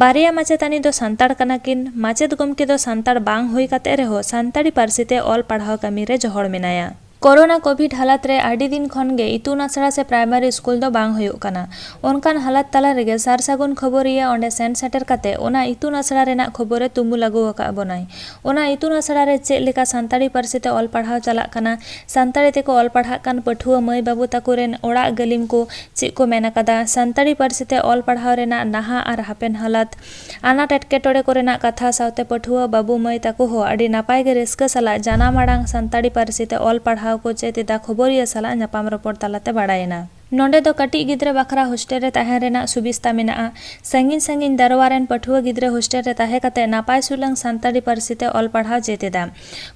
ᱵᱟᱨᱭᱟ ᱢᱟᱪᱮᱛᱟᱹᱱᱤ ᱫᱚ ᱥᱟᱱᱛᱟᱲ ᱠᱟᱱᱟ ᱠᱤᱱ, ᱢᱟᱪᱮᱫ ᱜᱚᱢᱠᱮ ᱫᱚ ᱥᱟᱱᱛᱟᱲ ᱵᱟᱝ ᱦᱩᱭ ᱠᱟᱛᱮ ᱨᱮᱦᱚᱸ ᱥᱟᱱᱛᱟᱲᱤ ᱯᱟᱹᱨᱥᱤ ᱛᱮ ᱚᱞ ᱯᱟᱲᱦᱟᱣ ᱠᱟᱹᱢᱤ ᱨᱮ ᱡᱚᱦᱚᱲ ᱢᱮᱱᱟᱭᱟ᱾ ᱠᱳᱨᱳᱱᱟ ᱠᱳᱵᱷᱤᱰ ᱦᱟᱞᱟᱛ ᱨᱮ ᱟᱹᱰᱤ ᱫᱤᱱ ᱠᱷᱚᱱ ᱜᱮ ᱤᱛᱩᱱ ᱟᱥᱲᱟ ᱥᱮ ᱯᱨᱟᱭᱢᱟᱨᱤ ᱥᱠᱩᱞ ᱫᱚ ᱵᱟᱝ ᱦᱩᱭᱩᱜ ᱠᱟᱱᱟ᱾ ᱚᱱᱠᱟᱱ ᱦᱟᱞᱟᱛ ᱛᱟᱞᱟ ᱨᱮᱜᱮ ᱥᱟᱨ ᱥᱟᱹᱜᱩᱱ ᱠᱷᱚᱵᱚᱨᱤᱭᱟᱹ ᱚᱸᱰᱮ ᱥᱮᱱ ᱥᱮᱴᱮᱨ ᱠᱟᱛᱮ ᱚᱱᱟ ᱤᱛᱩᱱ ᱟᱥᱲᱟ ᱨᱮᱱᱟᱜ ᱠᱷᱚᱵᱚᱨᱮ ᱛᱩᱢᱩᱞ ᱟᱹᱜᱩ ᱟᱠᱟᱫ ᱵᱚᱱᱟᱭ᱾ ᱚᱱᱟ ᱤᱛᱩᱱ ᱟᱥᱲᱟ ᱨᱮ ᱪᱮᱫ ᱞᱮᱠᱟ ᱥᱟᱱᱛᱟᱲᱤ ᱯᱟᱹᱨᱥᱤ ᱛᱮ ᱚᱞ ᱯᱟᱲᱦᱟᱣ ᱪᱟᱞᱟᱜ ᱠᱟᱱᱟ, ᱥᱟᱱᱛᱟᱲᱤ ᱛᱮᱠᱚ ᱚᱞ ᱯᱟᱲᱦᱟᱜ ᱠᱟᱱ ᱯᱟᱹᱴᱷᱩᱣᱟᱹ ᱢᱟᱹᱭ ᱵᱟᱹᱵᱩ ᱛᱟᱠᱚ ᱨᱮᱱ ᱚᱲᱟᱜ ᱜᱟᱹᱞᱤᱢ ᱠᱚ ᱪᱮᱫ ᱠᱚ ᱢᱮᱱ ᱟᱠᱟᱫᱟ, ᱥᱟᱱᱛᱟᱲᱤ ᱯᱟᱹᱨᱥᱤ ᱛᱮ ᱚᱞ ᱯᱟᱲᱦᱟᱣ ᱨᱮᱱᱟᱜ ᱱᱟᱦᱟᱜ ᱟᱨ ᱦᱟᱯᱮᱱ ᱦᱟᱞᱚᱛ, ᱟᱱᱟᱴ ᱮᱴᱠᱮᱴᱚᱬᱮ ᱠᱚᱨᱮᱱᱟᱜ ᱠᱟᱛᱷᱟ ᱥᱟᱶᱛᱮ ᱯᱟᱹᱴᱷᱩᱣᱟᱹ ᱵᱟᱹᱵᱩ ᱢᱟᱹᱭ ᱛᱟᱠᱚ ᱦᱚᱸ ᱟᱹᱰᱤ ᱱᱟᱯᱟᱭ ᱜᱮ ᱨᱟᱹᱥᱠᱟᱹ ᱥᱟᱞᱟᱜ ᱡᱟᱱᱟᱢ ᱟᱲᱟᱝ ᱥᱟᱱᱛᱟᱲᱤ ᱯᱟᱹᱨᱥᱤ ᱛᱮ ᱚᱞ ᱯᱟᱲᱦᱟᱣ ᱠᱚ ᱪᱮᱫ ᱮᱫᱟ, ᱠᱷᱚᱵᱚᱨᱤᱭᱟᱹ ᱥᱟᱞᱟᱜ ᱧᱟᱯᱟᱢ ᱨᱚᱯᱚᱲ ᱛᱟᱞᱟᱛᱮ ᱵᱟᱲᱟᱭᱮᱱᱟ᱾ ᱱᱚᱸᱰᱮ ᱫᱚ ᱠᱟᱹᱴᱤᱡ ᱜᱤᱫᱽᱨᱟᱹ ᱵᱟᱠᱷᱨᱟ ᱦᱳᱥᱴᱮᱞ ᱨᱮ ᱛᱟᱦᱮᱸ ᱨᱮᱱᱟᱜ ᱥᱩᱵᱤᱥᱛᱟ ᱢᱮᱱᱟᱜᱼᱟ᱾ ᱥᱟᱺᱜᱤᱧ ᱥᱟᱺᱜᱤᱧ ᱫᱟᱨᱣᱟ ᱨᱮᱱ ᱯᱟᱹᱴᱷᱩᱣᱟᱹ ᱜᱤᱫᱽᱨᱟᱹ ᱦᱳᱥᱴᱮᱞ ᱨᱮ ᱛᱟᱦᱮᱸ ᱠᱟᱛᱮ ᱱᱟᱯᱟᱭ ᱥᱩᱞᱟᱹᱝ ᱥᱟᱱᱛᱟᱲᱤ ᱯᱟᱹᱨᱥᱤ ᱛᱮ ᱚᱞ ᱯᱟᱲᱦᱟᱣ ᱪᱮᱫ ᱮᱫᱟ᱾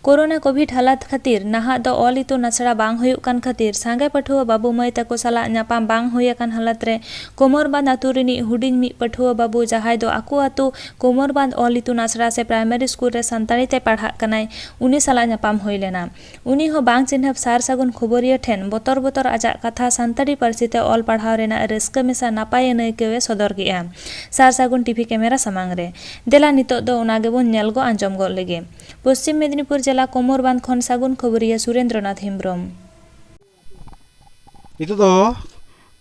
ᱠᱳᱨᱳᱱᱟ ᱠᱳᱵᱷᱤᱰ ᱦᱟᱞᱟᱛ ᱠᱷᱟᱹᱛᱤᱨ ᱱᱟᱦᱟᱜ ᱫᱚ ᱚᱞ ᱤᱛᱩᱱ ᱟᱥᱲᱟ ᱵᱟᱝ ᱦᱩᱭᱩᱜ ᱠᱟᱱ ᱠᱷᱟᱹᱛᱤᱨ ᱥᱟᱸᱜᱮ ᱯᱟᱹᱴᱷᱩᱣᱟᱹ ᱵᱟᱹᱵᱩ ᱢᱟᱹᱭ ᱛᱟᱠᱚ ᱥᱟᱞᱟᱜ ᱧᱟᱯᱟᱢ ᱵᱟᱝ ᱦᱩᱭ ᱟᱠᱟᱱ ᱦᱟᱞᱚᱛ ᱨᱮ ᱠᱳᱢᱚᱨᱵᱟᱸᱫᱽ ᱟᱹᱛᱩ ᱨᱤᱱᱤᱡ ᱦᱩᱰᱤᱧ ᱢᱤᱫ ᱯᱟᱹᱴᱷᱩᱣᱟᱹ ᱵᱟᱹᱵᱩ ᱡᱟᱦᱟᱸᱭ ᱫᱚ ᱟᱠᱚ ᱟᱹᱛᱩ ᱠᱳᱢᱚᱨᱵᱟᱸᱫᱽ ᱚᱞ ᱤᱛᱩᱱ ᱟᱥᱲᱟ ᱥᱮ ᱯᱨᱟᱭᱢᱟᱨᱤ ᱥᱠᱩᱞ ᱨᱮ ᱥᱟᱱᱛᱟᱲᱤ ᱛᱮ ᱯᱟᱲᱦᱟᱜ ᱠᱟᱱᱟᱭ, ᱩᱱᱤ ᱥᱟᱞᱟᱜ ᱧᱟᱯᱟᱢ ᱦᱩᱭ ᱞᱮᱱᱟ᱾ ᱩᱱᱤ ᱦᱚᱸ ᱵᱟᱝ ᱪᱤᱱᱦᱟᱹᱯ ᱥᱟᱨ ᱥᱟᱹᱜᱩᱱ ᱠᱷᱚᱵᱚᱨᱤᱭᱟᱹ ᱴᱷᱮᱱ ᱵᱚᱛᱚᱨ ᱵᱚᱛᱚᱨ ᱟᱡᱟᱜ ᱠᱟᱛᱷᱟ ᱥᱟᱱᱛᱟᱲᱤ ᱯᱟᱹᱨᱥᱤ ᱛᱮ ᱚᱞ ᱯᱟᱲᱦᱟᱣ ᱨᱮᱱᱟᱜ ᱨᱟᱹᱥᱠᱟᱹ ᱢᱮᱥᱟ ᱱᱟᱯᱟᱭ ᱟᱹᱱᱟᱹᱭᱠᱟᱹᱣ ᱮ ᱥᱚᱫᱚᱨ ᱠᱮᱫᱼᱟ᱾ ᱥᱟᱨ ᱥᱟᱹᱜᱩᱱ ᱴᱤᱵᱷᱤ ᱠᱮᱢᱮᱨᱟ ᱥᱟᱢᱟᱝ ᱨᱮ᱾ ᱫᱮᱞᱟ ᱱᱤᱛᱚᱜ ᱫᱚ ᱚᱱᱟ ᱜᱮᱵᱚᱱ ᱧᱮᱞ ᱜᱚ ᱟᱸᱡᱚᱢ ᱜᱚᱫ ᱞᱮᱜᱮ᱾ ᱯᱚᱥᱪᱤᱢ ᱢᱮᱫᱽᱱᱤᱯᱩᱨ ᱡᱮᱞᱟ ᱠᱳᱢᱚᱨᱵᱟᱸᱫᱽ ᱠᱷᱚᱱ ᱥᱟᱹᱜᱩᱱ ᱠᱷᱚᱵᱚᱨᱤᱭᱟᱹ ᱥᱩᱨᱮᱱᱫᱨᱚᱱᱟᱛᱷ ᱦᱮᱢᱵᱨᱚᱢ᱾ ᱱᱤᱛᱚᱜ ᱫᱚ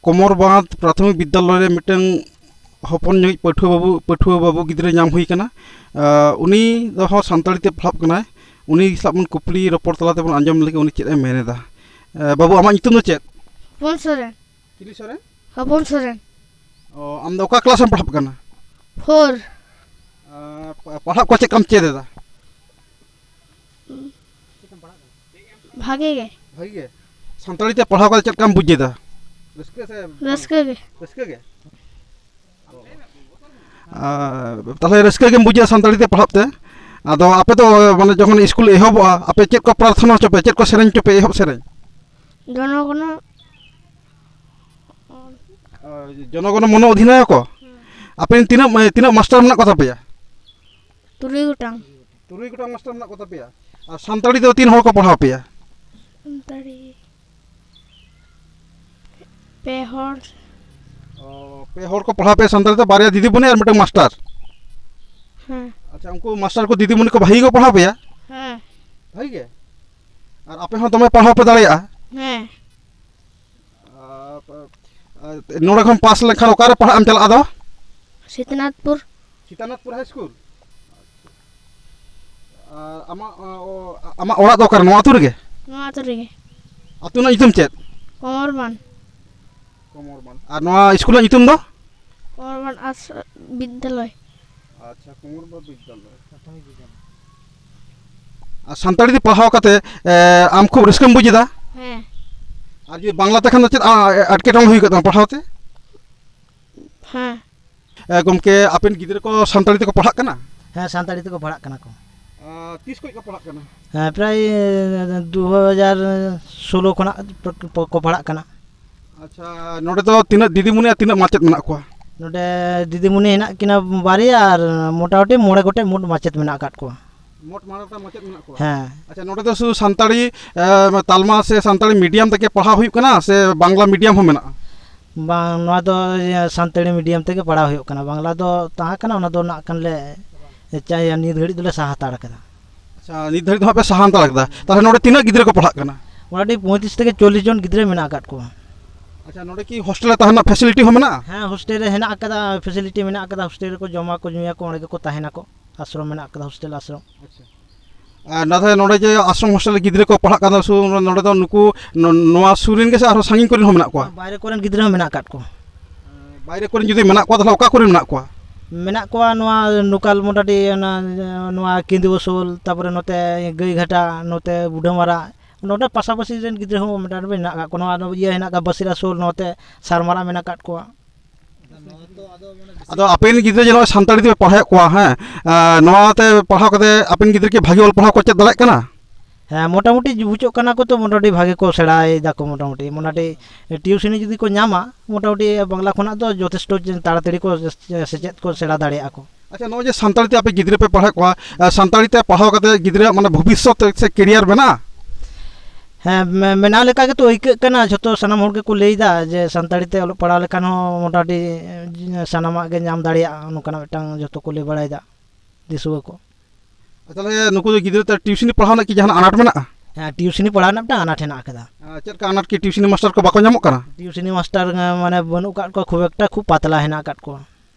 ᱠᱳᱢᱚᱨᱵᱟᱸᱫᱽ ᱯᱨᱟᱛᱷᱚᱢᱤᱠ ᱵᱤᱫᱽᱫᱟᱞᱚᱭ ᱨᱮ ᱢᱤᱫᱴᱟᱝ ᱦᱚᱯᱚᱱ ᱧᱚᱜ ᱯᱟᱹᱴᱷᱩᱣᱟᱹ ᱵᱟᱹᱵᱩ, ᱯᱟᱹᱴᱷᱩᱣᱟᱹ ᱵᱟᱹᱵᱩ ᱜᱤᱫᱽᱨᱟᱹ ᱧᱟᱢ ᱦᱩᱭ ᱠᱟᱱᱟ᱾ ᱟᱸ, ᱩᱱᱤ ᱫᱚ ᱦᱚᱸ ᱥᱟᱱᱛᱟᱲᱤ ᱛᱮ ᱯᱟᱲᱦᱟᱜ ᱠᱟᱱᱟᱭ᱾ ᱩᱱᱤ ᱥᱟᱞᱟᱜ ᱵᱚᱱ ᱠᱩᱯᱞᱤ ᱨᱚᱯᱚᱲ ᱛᱟᱞᱟ ᱛᱮᱵᱚᱱ ᱟᱸᱡᱚᱢ ᱞᱮᱜᱮ ᱩᱱᱤ ᱪᱮᱫ ᱮ ᱢᱮᱱ ᱮᱫᱟ᱾ ᱟᱸ, ᱵᱟᱹᱵᱩ, ᱟᱢᱟᱜ ᱧᱩᱛᱩᱢ ᱫᱚ ᱪᱮᱫ? ᱦᱚᱯᱚᱱ ᱥᱚᱨᱮᱱ᱾ ᱪᱤᱞᱤ ᱥᱚᱨᱮᱱ? ᱦᱚᱯᱚᱱ ᱥᱚᱨᱮᱱ᱾ ᱚ, ᱟᱢ ᱫᱚ ᱚᱠᱟ ᱠᱞᱟᱥ ᱨᱮᱢ ᱯᱟᱲᱦᱟᱜ ᱠᱟᱱᱟ? ᱯᱷᱳᱨ᱾ ᱟᱸ, ᱯᱟ-, ᱯᱟᱲᱦᱟᱜ ᱠᱚ ᱪᱮᱫ ᱞᱮᱠᱟᱢ ᱪᱮᱫ ᱮᱫᱟ? ᱵᱷᱟᱜᱮ ᱜᱮ᱾ ᱵᱷᱟᱜᱮ ᱜᱮ? ᱥᱟᱱᱛᱟᱲᱤ ᱛᱮ ᱯᱟᱲᱦᱟᱣ ᱠᱟᱛᱮ ᱪᱮᱫ ᱞᱮᱠᱟᱢ ᱵᱩᱡ ᱮᱫᱟ? ᱨᱟᱹᱥᱠᱟᱹ ᱥᱮ ᱵᱟᱝ? ᱨᱟᱹᱥᱠᱟᱹ ᱜᱮ᱾ ᱨᱟᱹᱥᱠᱟᱹ ᱜᱮ? ᱟᱨ ᱛᱟᱦᱞᱮ ᱨᱟᱹᱥᱠᱟᱹ ᱜᱮᱢ ᱵᱩᱡᱟ ᱥᱟᱱᱛᱟᱲᱤ ᱛᱮ ᱯᱟᱲᱦᱟᱜ ᱛᱮ? ᱟᱫᱚ ᱟᱯᱮ ᱫᱚ, ᱢᱟᱱᱮ, ᱡᱚᱠᱷᱚᱱ ᱥᱠᱩᱞ ᱮᱦᱚᱵᱚᱜᱼᱟ, ᱟᱯᱮ ᱪᱮᱫ ᱠᱚ ᱯᱨᱟᱨᱛᱷᱚᱱᱟ ᱦᱚᱪᱚ ᱯᱮ, ᱪᱮᱫ ᱠᱚ ᱥᱮᱨᱮᱧ ᱦᱚᱪᱚ ᱯᱮ ᱮᱦᱚᱵ ᱥᱮᱨᱮᱧ? ᱡᱚᱱᱚᱜᱚᱱᱚ᱾ ᱟᱨ ᱡᱚᱱᱚᱜᱚᱱᱚ ᱢᱚᱱᱚ ᱚᱫᱷᱤᱱᱟᱭᱚᱠᱚ? ᱦᱮᱸ᱾ ᱟᱯᱮ ᱨᱮᱱ ᱛᱤᱱᱟᱹᱜ, ᱛᱤᱱᱟᱹᱜ ᱢᱟᱥᱴᱟᱨ ᱢᱮᱱᱟᱜ ᱠᱚ ᱛᱟᱯᱮᱭᱟ? ᱛᱩᱨᱩᱭ ᱜᱚᱴᱟᱝ᱾ ᱛᱩᱨᱩᱭ ᱜᱚᱴᱟᱝ ᱢᱟᱥᱴᱟᱨ ᱢᱮᱱᱟᱜ ᱠᱚ ᱛᱟᱯᱮᱭᱟ᱾ ᱟᱨ ᱥᱟᱱᱛᱟᱲᱤ ᱫᱚ ᱛᱤᱱ ᱦᱚᱲ ᱠᱚ ᱯᱟᱲᱦᱟᱣ ᱯᱮᱭᱟ? ᱥᱟᱱᱛᱟᱲᱤ ᱯᱮ ᱦᱚᱲ᱾ ᱚ, ᱯᱮ ᱦᱚᱲ ᱠᱚ ᱯᱟᱲᱦᱟᱣ ᱯᱮᱭᱟ ᱥᱟᱱᱛᱟᱲᱤ ᱛᱮ, ᱵᱟᱨᱭᱟ ᱫᱤᱫᱤᱢᱩᱱᱤ ᱟᱨ ᱢᱤᱫᱴᱟᱝ ᱢᱟᱥᱴᱟᱨ᱾ ᱦᱮᱸ᱾ ᱟᱪᱪᱷᱟ, ᱩᱱᱠᱩ ᱢᱟᱥᱴᱟᱨ ᱠᱚ, ᱫᱤᱫᱤᱢᱩᱱᱤ ᱠᱚ ᱵᱷᱟᱹᱜᱤ ᱜᱮᱠᱚ ᱯᱟᱲᱦᱟᱣ ᱯᱮᱭᱟ? ᱦᱮᱸ᱾ ᱵᱷᱟᱹᱜᱤ ᱜᱮ? ᱟᱨ ᱟᱯᱮ ᱦᱚᱸ ᱫᱚᱢᱮ ᱯᱟᱲᱦᱟᱣ ᱯᱮ ᱫᱟᱲᱮᱭᱟᱜᱼᱟ? ᱦᱮᱸ᱾ ᱟᱨ, ᱟᱨ ᱱᱚᱰᱮ ᱠᱷᱚᱱ ᱯᱟᱥ ᱞᱮᱱᱠᱷᱟᱱ ᱚᱠᱟᱨᱮ ᱯᱟᱲᱦᱟᱜ ᱮᱢ ᱪᱟᱞᱟᱜᱼᱟ ᱟᱫᱚ? ᱥᱤᱛᱟᱹᱱᱟᱛᱷᱯᱩᱨ᱾ ᱥᱤᱛᱟᱹᱱᱟᱛᱷᱯᱩᱨ ᱦᱟᱭ ᱥᱠᱩᱞ? ᱟᱨ ᱟᱢᱟᱜ, ᱚ, ᱟᱢᱟᱜ ᱚᱲᱟᱜ ᱫᱚ ᱚᱠᱟᱨᱮ? ᱱᱚᱣᱟ ᱟᱹᱛᱩ ᱨᱮᱜᱮ? ᱱᱚᱣᱟ ᱟᱹᱛᱩ ᱨᱮᱜᱮ᱾ ᱟᱹᱛᱩ ᱨᱮᱱᱟᱜ ᱧᱩᱛᱩᱢ ᱪᱮᱫ? ᱠᱚᱢᱚᱨᱵᱟᱱ᱾ ᱠᱚᱢᱚᱨᱵᱟᱱ᱾ ᱟᱨ ᱱᱚᱣᱟ ᱥᱠᱩᱞ ᱨᱮᱱᱟᱜ ᱧᱩᱛᱩᱢ ᱫᱚ? ᱠᱚᱢᱚᱨᱵᱟᱱ ᱟᱥ ᱵᱤᱫᱽᱫᱟᱞᱚᱭ᱾ ᱟᱪᱪᱷᱟ, ᱠᱚᱢᱚᱨᱵᱟᱱ ᱵᱤᱫᱽᱫᱟᱞᱚᱭ᱾ ᱟᱨ ᱥᱟᱱᱛᱟᱲᱤ ᱛᱮ ᱯᱟᱲᱦᱟᱣ ᱠᱟᱛᱮ, ᱮ, ᱟᱢ ᱠᱷᱩᱵ ᱨᱟᱹᱥᱠᱟᱹᱢ ᱵᱩᱡ ᱮᱫᱟ? ᱦᱮᱸ᱾ ᱟᱨ ᱡᱩᱫᱤ ᱵᱟᱝᱞᱟ ᱛᱮᱠᱷᱟᱱ ᱫᱚ ᱪᱮᱫ, ᱟ, ᱮᱴᱠᱮᱴᱚᱬᱮ ᱦᱩᱭ ᱠᱟᱱᱟ ᱯᱟᱲᱦᱟᱣ ᱛᱮ? ᱦᱮᱸ᱾ ᱮ, ᱜᱚᱢᱠᱮ, ᱟᱯᱮᱱ ᱜᱤᱫᱽᱨᱟᱹ ᱠᱚ ᱥᱟᱱᱛᱟᱲᱤ ᱛᱮᱠᱚ ᱯᱟᱲᱦᱟᱜ ᱠᱟᱱᱟ? ᱦᱮᱸ, ᱥᱟᱱᱛᱟᱲᱤ ᱛᱮᱠᱚ ᱯᱟᱲᱦᱟᱜ ᱠᱟᱱᱟ ᱠᱚ᱾ ᱟ, ᱛᱤᱥ ᱠᱷᱚᱱ ᱠᱚ ᱯᱟᱲᱦᱟᱜ ᱠᱟᱱᱟ? ᱦᱮᱸ, ᱯᱨᱟᱭ ᱫᱩ ᱦᱟᱡᱟᱨ ᱥᱳᱞᱳ ᱠᱷᱚᱱᱟᱜ ᱠᱚ ᱯᱟᱲᱦᱟᱜ ᱠᱟᱱᱟ᱾ ᱟᱪᱪᱷᱟ, ᱱᱚᱰᱮ ᱫᱚ ᱛᱤᱱᱟᱹᱜ ᱫᱤᱫᱤᱢᱩᱱᱤ ᱟᱨ ᱛᱤᱱᱟᱹᱜ ᱢᱟᱪᱮᱫ ᱢᱮᱱᱟᱜ ᱠᱚᱣᱟ? ᱱᱚᱰᱮ ᱫᱤᱫᱤᱢᱩᱱᱤ ᱦᱮᱱᱟᱜ ᱠᱤᱱᱟ ᱵᱟᱨᱭᱟ ᱟᱨ ᱢᱚᱴᱟᱢᱩᱴᱤ ᱢᱚᱬᱮ ᱜᱚᱴᱮᱡ ᱢᱚᱴ ᱢᱟᱪᱮᱫ ᱢᱮᱱᱟᱜ ᱟᱠᱟᱫ ᱠᱚᱣᱟ᱾ ᱢᱚᱴ ᱢᱚᱬᱮ ᱜᱚᱴᱟᱝ ᱢᱟᱪᱮᱫ ᱢᱮᱱᱟᱜ ᱠᱚᱣᱟ? ᱦᱮᱸ᱾ ᱟᱪᱪᱷᱟ, ᱱᱚᱰᱮ ᱫᱚ ᱥᱩᱫᱷᱩ ᱥᱟᱱᱛᱟᱲᱤ, ᱮ, ᱛᱟᱞᱢᱟ ᱥᱮ ᱥᱟᱱᱛᱟᱲᱤ ᱢᱤᱰᱤᱭᱟᱢ ᱛᱮᱜᱮ ᱯᱟᱲᱦᱟᱣ ᱦᱩᱭᱩᱜ ᱠᱟᱱᱟ ᱥᱮ ᱵᱟᱝᱞᱟ ᱢᱤᱰᱤᱭᱟᱢ ᱦᱚᱸ ᱢᱮᱱᱟᱜᱼᱟ? ᱵᱟᱝ, ᱱᱚᱣᱟ ᱫᱚ ᱤᱭᱟᱹ ᱥᱟᱱᱛᱟᱲᱤ ᱢᱤᱰᱤᱭᱟᱢ ᱛᱮᱜᱮ ᱯᱟᱲᱦᱟᱣ ᱦᱩᱭᱩᱜ ᱠᱟᱱᱟ᱾ ᱵᱟᱝᱞᱟ ᱫᱚ ᱛᱟᱦᱮᱸ ᱠᱟᱱᱟ, ᱚᱱᱟ ᱫᱚ ᱱᱟᱜ ᱠᱷᱟᱱ ᱞᱮ ᱪᱟ-, ᱱᱤᱛ ᱜᱷᱟᱹᱲᱤᱡ ᱫᱚᱞᱮ ᱥᱟᱦᱟ ᱦᱟᱛᱟᱲ ᱠᱟᱫᱟ᱾ ᱟᱪᱪᱷᱟ, ᱱᱤᱛ ᱫᱷᱟᱹᱨᱤᱡ ᱫᱚ ᱦᱟᱸᱜ ᱯᱮ ᱥᱟᱦᱟ ᱦᱟᱛᱟᱲ ᱠᱟᱫᱟ᱾ ᱛᱟᱦᱚᱞᱮ ᱱᱚᱰᱮ ᱛᱤᱱᱟᱹᱜ ᱜᱤᱫᱽᱨᱟᱹ ᱠᱚ ᱯᱟᱲᱦᱟᱜ ᱠᱟᱱᱟ? ᱢᱚᱴᱟᱢᱩᱴᱤ ᱯᱚᱸᱭᱛᱨᱤᱥ ᱛᱷᱮᱠᱮ ᱪᱚᱞᱞᱤᱥ ᱡᱚᱱ ᱜᱤᱫᱽᱨᱟᱹ ᱢᱮᱱᱟᱜ ᱟᱠᱟᱫ ᱠᱚᱣᱟ᱾ ᱟᱪᱪᱷᱟ, ᱱᱚᱰᱮ ᱠᱤ ᱦᱳᱥᱴᱮᱞ ᱨᱮ ᱛᱟᱦᱮᱸ ᱨᱮᱱᱟᱜ ᱯᱷᱮᱥᱤᱞᱤᱴᱤ ᱦᱚᱸ ᱢᱮᱱᱟᱜᱼᱟ? ᱦᱮᱸ, ᱦᱳᱥᱴᱮᱞ ᱨᱮ ᱦᱮᱱᱟᱜ ᱟᱠᱟᱫᱟ, ᱯᱷᱮᱥᱤᱞᱤᱴᱤ ᱢᱮᱱᱟᱜ ᱟᱠᱟᱫᱟ᱾ ᱦᱳᱥᱴᱮᱞ ᱨᱮᱠᱚ ᱡᱚᱢᱟ ᱠᱚ, ᱧᱩᱭᱟᱠᱚ, ᱚᱸᱰᱮ ᱜᱮᱠᱚ ᱛᱟᱦᱮᱱᱟᱠᱚ᱾ ᱟᱥᱨᱚᱢ ᱢᱮᱱᱟᱜ ᱟᱠᱟᱫᱟ, ᱦᱳᱥᱴᱮᱞ ᱟᱥᱨᱚᱢ᱾ ᱟᱪᱪᱷᱟ᱾ ᱟᱨ ᱱᱚᱰᱮ, ᱱᱚᱰᱮ ᱡᱮ ᱟᱥᱨᱚᱢ ᱦᱳᱥᱴᱮᱞ ᱨᱮ ᱜᱤᱫᱽᱨᱟᱹ ᱠᱚ ᱯᱟᱲᱦᱟᱜ ᱠᱟᱱᱟ, ᱥᱩ-, ᱱᱚᱰᱮ ᱫᱚ ᱱᱩᱠᱩ ᱱᱚ-, ᱱᱚᱣᱟ ᱥᱩᱨ ᱨᱮᱱ ᱜᱮ ᱥᱮ ᱟᱨᱦᱚᱸ ᱥᱟᱺᱜᱤᱧ ᱠᱚᱨᱮᱱ ᱦᱚᱸ ᱢᱮᱱᱟᱜ ᱠᱚᱣᱟ? ᱵᱟᱭᱨᱮ ᱠᱚᱨᱮᱱ ᱜᱤᱫᱽᱨᱟᱹ ᱦᱚᱸ ᱢᱮᱱᱟᱜ ᱟᱠᱟᱫ ᱠᱚᱣᱟ᱾ ᱵᱟᱭᱨᱮ ᱠᱚᱨᱮᱱ ᱡᱩᱫᱤ ᱢᱮᱱᱟᱜ ᱠᱚᱣᱟ, ᱛᱟᱦᱚᱞᱮ ᱚᱠᱟ ᱠᱚᱨᱮᱱ ᱢᱮᱱᱟᱜ ᱠᱚᱣᱟ? ᱢᱮᱱᱟᱜ ᱠᱚᱣᱟ ᱱᱚᱣᱟ ᱞᱳᱠᱟᱞ ᱢᱚᱴᱟᱢᱩᱴᱤ ᱚᱱᱟ, ᱱᱚᱣᱟ ᱠᱮᱸᱫᱩᱣᱟᱹ ᱥᱳᱞ, ᱛᱟᱯᱚᱨᱮ ᱱᱚᱛᱮ ᱜᱟᱹᱭᱜᱷᱟᱴᱟ, ᱱᱚᱛᱮ ᱵᱩᱰᱷᱟᱹᱢᱟᱨᱟ, ᱱᱚᱰᱮ ᱯᱟᱥᱟᱯᱟᱥᱤ ᱨᱮᱱ ᱜᱤᱫᱽᱨᱟᱹ ᱦᱚᱸ ᱢᱚᱴᱟᱢᱩᱴᱤ ᱢᱮᱱᱟᱜ ᱟᱠᱟᱫ ᱠᱚᱣᱟ᱾ ᱱᱚᱣᱟ ᱤᱭᱟᱹ ᱦᱮᱱᱟᱜ ᱟᱠᱟᱫ ᱵᱟᱹᱥᱤᱨᱟ ᱥᱳᱞ, ᱱᱚᱛᱮ ᱥᱟᱨᱢᱟᱨᱟ ᱢᱮᱱᱟᱜ ᱟᱠᱟᱫ ᱠᱚᱣᱟ᱾ ᱟᱫᱚ ᱟᱯᱮ ᱨᱮᱱ ᱜᱤᱫᱽᱨᱟᱹ ᱡᱮ ᱱᱚᱜᱼᱚᱭ ᱥᱟᱱᱛᱟᱲᱤ ᱛᱮᱯᱮ ᱯᱟᱲᱦᱟᱣᱮᱫ ᱠᱚᱣᱟ, ᱦᱮᱸ, ᱟᱨ ᱱᱚᱣᱟᱛᱮ ᱯᱟᱲᱦᱟᱣ ᱠᱟᱛᱮ ᱟᱯᱮ ᱨᱮᱱ ᱜᱤᱫᱽᱨᱟᱹ ᱠᱤ ᱵᱷᱟᱜᱮ ᱚᱞ ᱯᱟᱲᱦᱟᱣ ᱠᱚ ᱪᱮᱫ ᱫᱟᱲᱮᱭᱟᱜ ᱠᱟᱱᱟ? ᱦᱮᱸ, ᱢᱚᱴᱟᱢᱩᱴᱤ ᱵᱩᱡᱷᱟᱹᱜ ᱠᱟᱱᱟ ᱠᱚ ᱛᱚ, ᱢᱚᱴᱟᱢᱩᱴᱤ ᱵᱷᱟᱜᱮ ᱠᱚ ᱥᱮᱬᱟᱭ ᱫᱟᱠᱚ ᱢᱚᱴᱟᱢᱩᱴᱤ᱾ ᱢᱚᱴᱟᱢᱩᱴᱤ ᱴᱤᱭᱩᱥᱤᱱᱤ ᱡᱩᱫᱤ ᱠᱚ ᱧᱟᱢᱟ, ᱢᱚᱴᱟᱢᱩᱴᱤ ᱵᱟᱝᱞᱟ ᱠᱷᱚᱱᱟᱜ ᱫᱚ ᱡᱚᱛᱷᱮᱥᱴᱚ ᱛᱟᱲᱟᱛᱟᱲᱤ ᱠᱚ ᱥᱮᱪᱮᱫ ᱠᱚ ᱥᱮᱬᱟ ᱫᱟᱲᱮᱭᱟᱜᱼᱟ ᱠᱚ᱾ ᱟᱪᱪᱷᱟ, ᱱᱚᱜᱼᱚᱭ ᱡᱮ ᱥᱟᱱᱛᱟᱲᱤ ᱛᱮ ᱟᱯᱮ ᱜᱤᱫᱽᱨᱟᱹ ᱯᱮ ᱯᱟᱲᱦᱟᱣᱮᱫ ᱠᱚᱣᱟ, ᱟᱨ ᱥᱟᱱᱛᱟᱲᱤ ᱛᱮ ᱯᱟᱲᱦᱟᱣ ᱠᱟᱛᱮ ᱜᱤᱫᱽᱨᱟᱹᱣᱟᱜ ᱢᱟᱱᱮ ᱵᱷᱚᱵᱤᱥᱥᱚᱛ ᱥᱮ ᱠᱮᱨᱤᱭᱟᱨ ᱢᱮᱱᱟᱜᱼᱟ? ᱦᱮᱸ, ᱢᱮ-, ᱢᱮᱱᱟᱜ ᱞᱮᱠᱟ ᱜᱮᱛᱚ ᱟᱹᱭᱠᱟᱹᱜ ᱠᱟᱱᱟ᱾ ᱡᱷᱚᱛᱚ ᱥᱟᱱᱟᱢ ᱦᱚᱲ ᱜᱮᱠᱚ ᱞᱟᱹᱭᱫᱟ ᱡᱮ ᱥᱟᱱᱛᱟᱲᱤ ᱛᱮ ᱚᱞᱚᱜ ᱯᱟᱲᱦᱟᱣ ᱞᱮᱠᱷᱟᱱ ᱦᱚᱸ ᱢᱚᱴᱟᱢᱩᱴᱤ ᱥᱟᱱᱟᱢᱟᱜ ᱜᱮ ᱧᱟᱢ ᱫᱟᱲᱮᱭᱟᱜᱼᱟ, ᱱᱚᱝᱠᱟᱱᱟᱜ ᱢᱤᱫᱴᱟᱝ ᱡᱷᱚᱛᱚ ᱠᱚ ᱞᱟᱹᱭ ᱵᱟᱲᱟᱭᱮᱫᱟ ᱫᱤᱥᱩᱣᱟᱹ ᱠᱚ᱾ ᱛᱟᱦᱚᱞᱮ ᱱᱩᱠᱩ ᱫᱚ ᱜᱤᱫᱽᱨᱟᱹ ᱛᱮ ᱴᱤᱭᱩᱥᱤᱱᱤ ᱯᱟᱲᱦᱟᱣ ᱨᱮᱱᱟᱜ ᱠᱤ ᱡᱟᱦᱟᱱᱟᱜ ᱟᱱᱟᱴ ᱢᱮᱱᱟᱜᱼᱟ? ᱦᱮᱸ, ᱴᱤᱭᱩᱥᱤᱱᱤ ᱯᱟᱲᱦᱟᱣ ᱨᱮᱱᱟᱜ ᱢᱤᱫᱴᱟᱝ ᱟᱱᱟᱴ ᱦᱮᱱᱟᱜ ᱟᱠᱟᱫᱟ᱾ ᱟᱨ ᱪᱮᱫ ᱞᱮᱠᱟ ᱟᱱᱟᱴ ᱠᱤ, ᱴᱤᱭᱩᱥᱤᱱᱤ ᱢᱟᱥᱴᱟᱨ ᱠᱚ ᱵᱟᱠᱚ ᱧᱟᱢᱚᱜ ᱠᱟᱱᱟ? ᱴᱤᱭᱩᱥᱤᱱᱤ ᱢᱟᱥᱴᱟᱨ, ᱮ, ᱢᱟᱱᱮ ᱵᱟᱹᱱᱩᱜ ᱟᱠᱟᱫ ᱠᱚᱣᱟ, ᱠᱷᱩᱵ ᱮᱠᱴᱟ ᱠᱷᱩᱵ ᱯᱟᱛᱞᱟ ᱦᱮᱱᱟᱜ ᱟᱠᱟᱫ ᱠᱚᱣᱟ᱾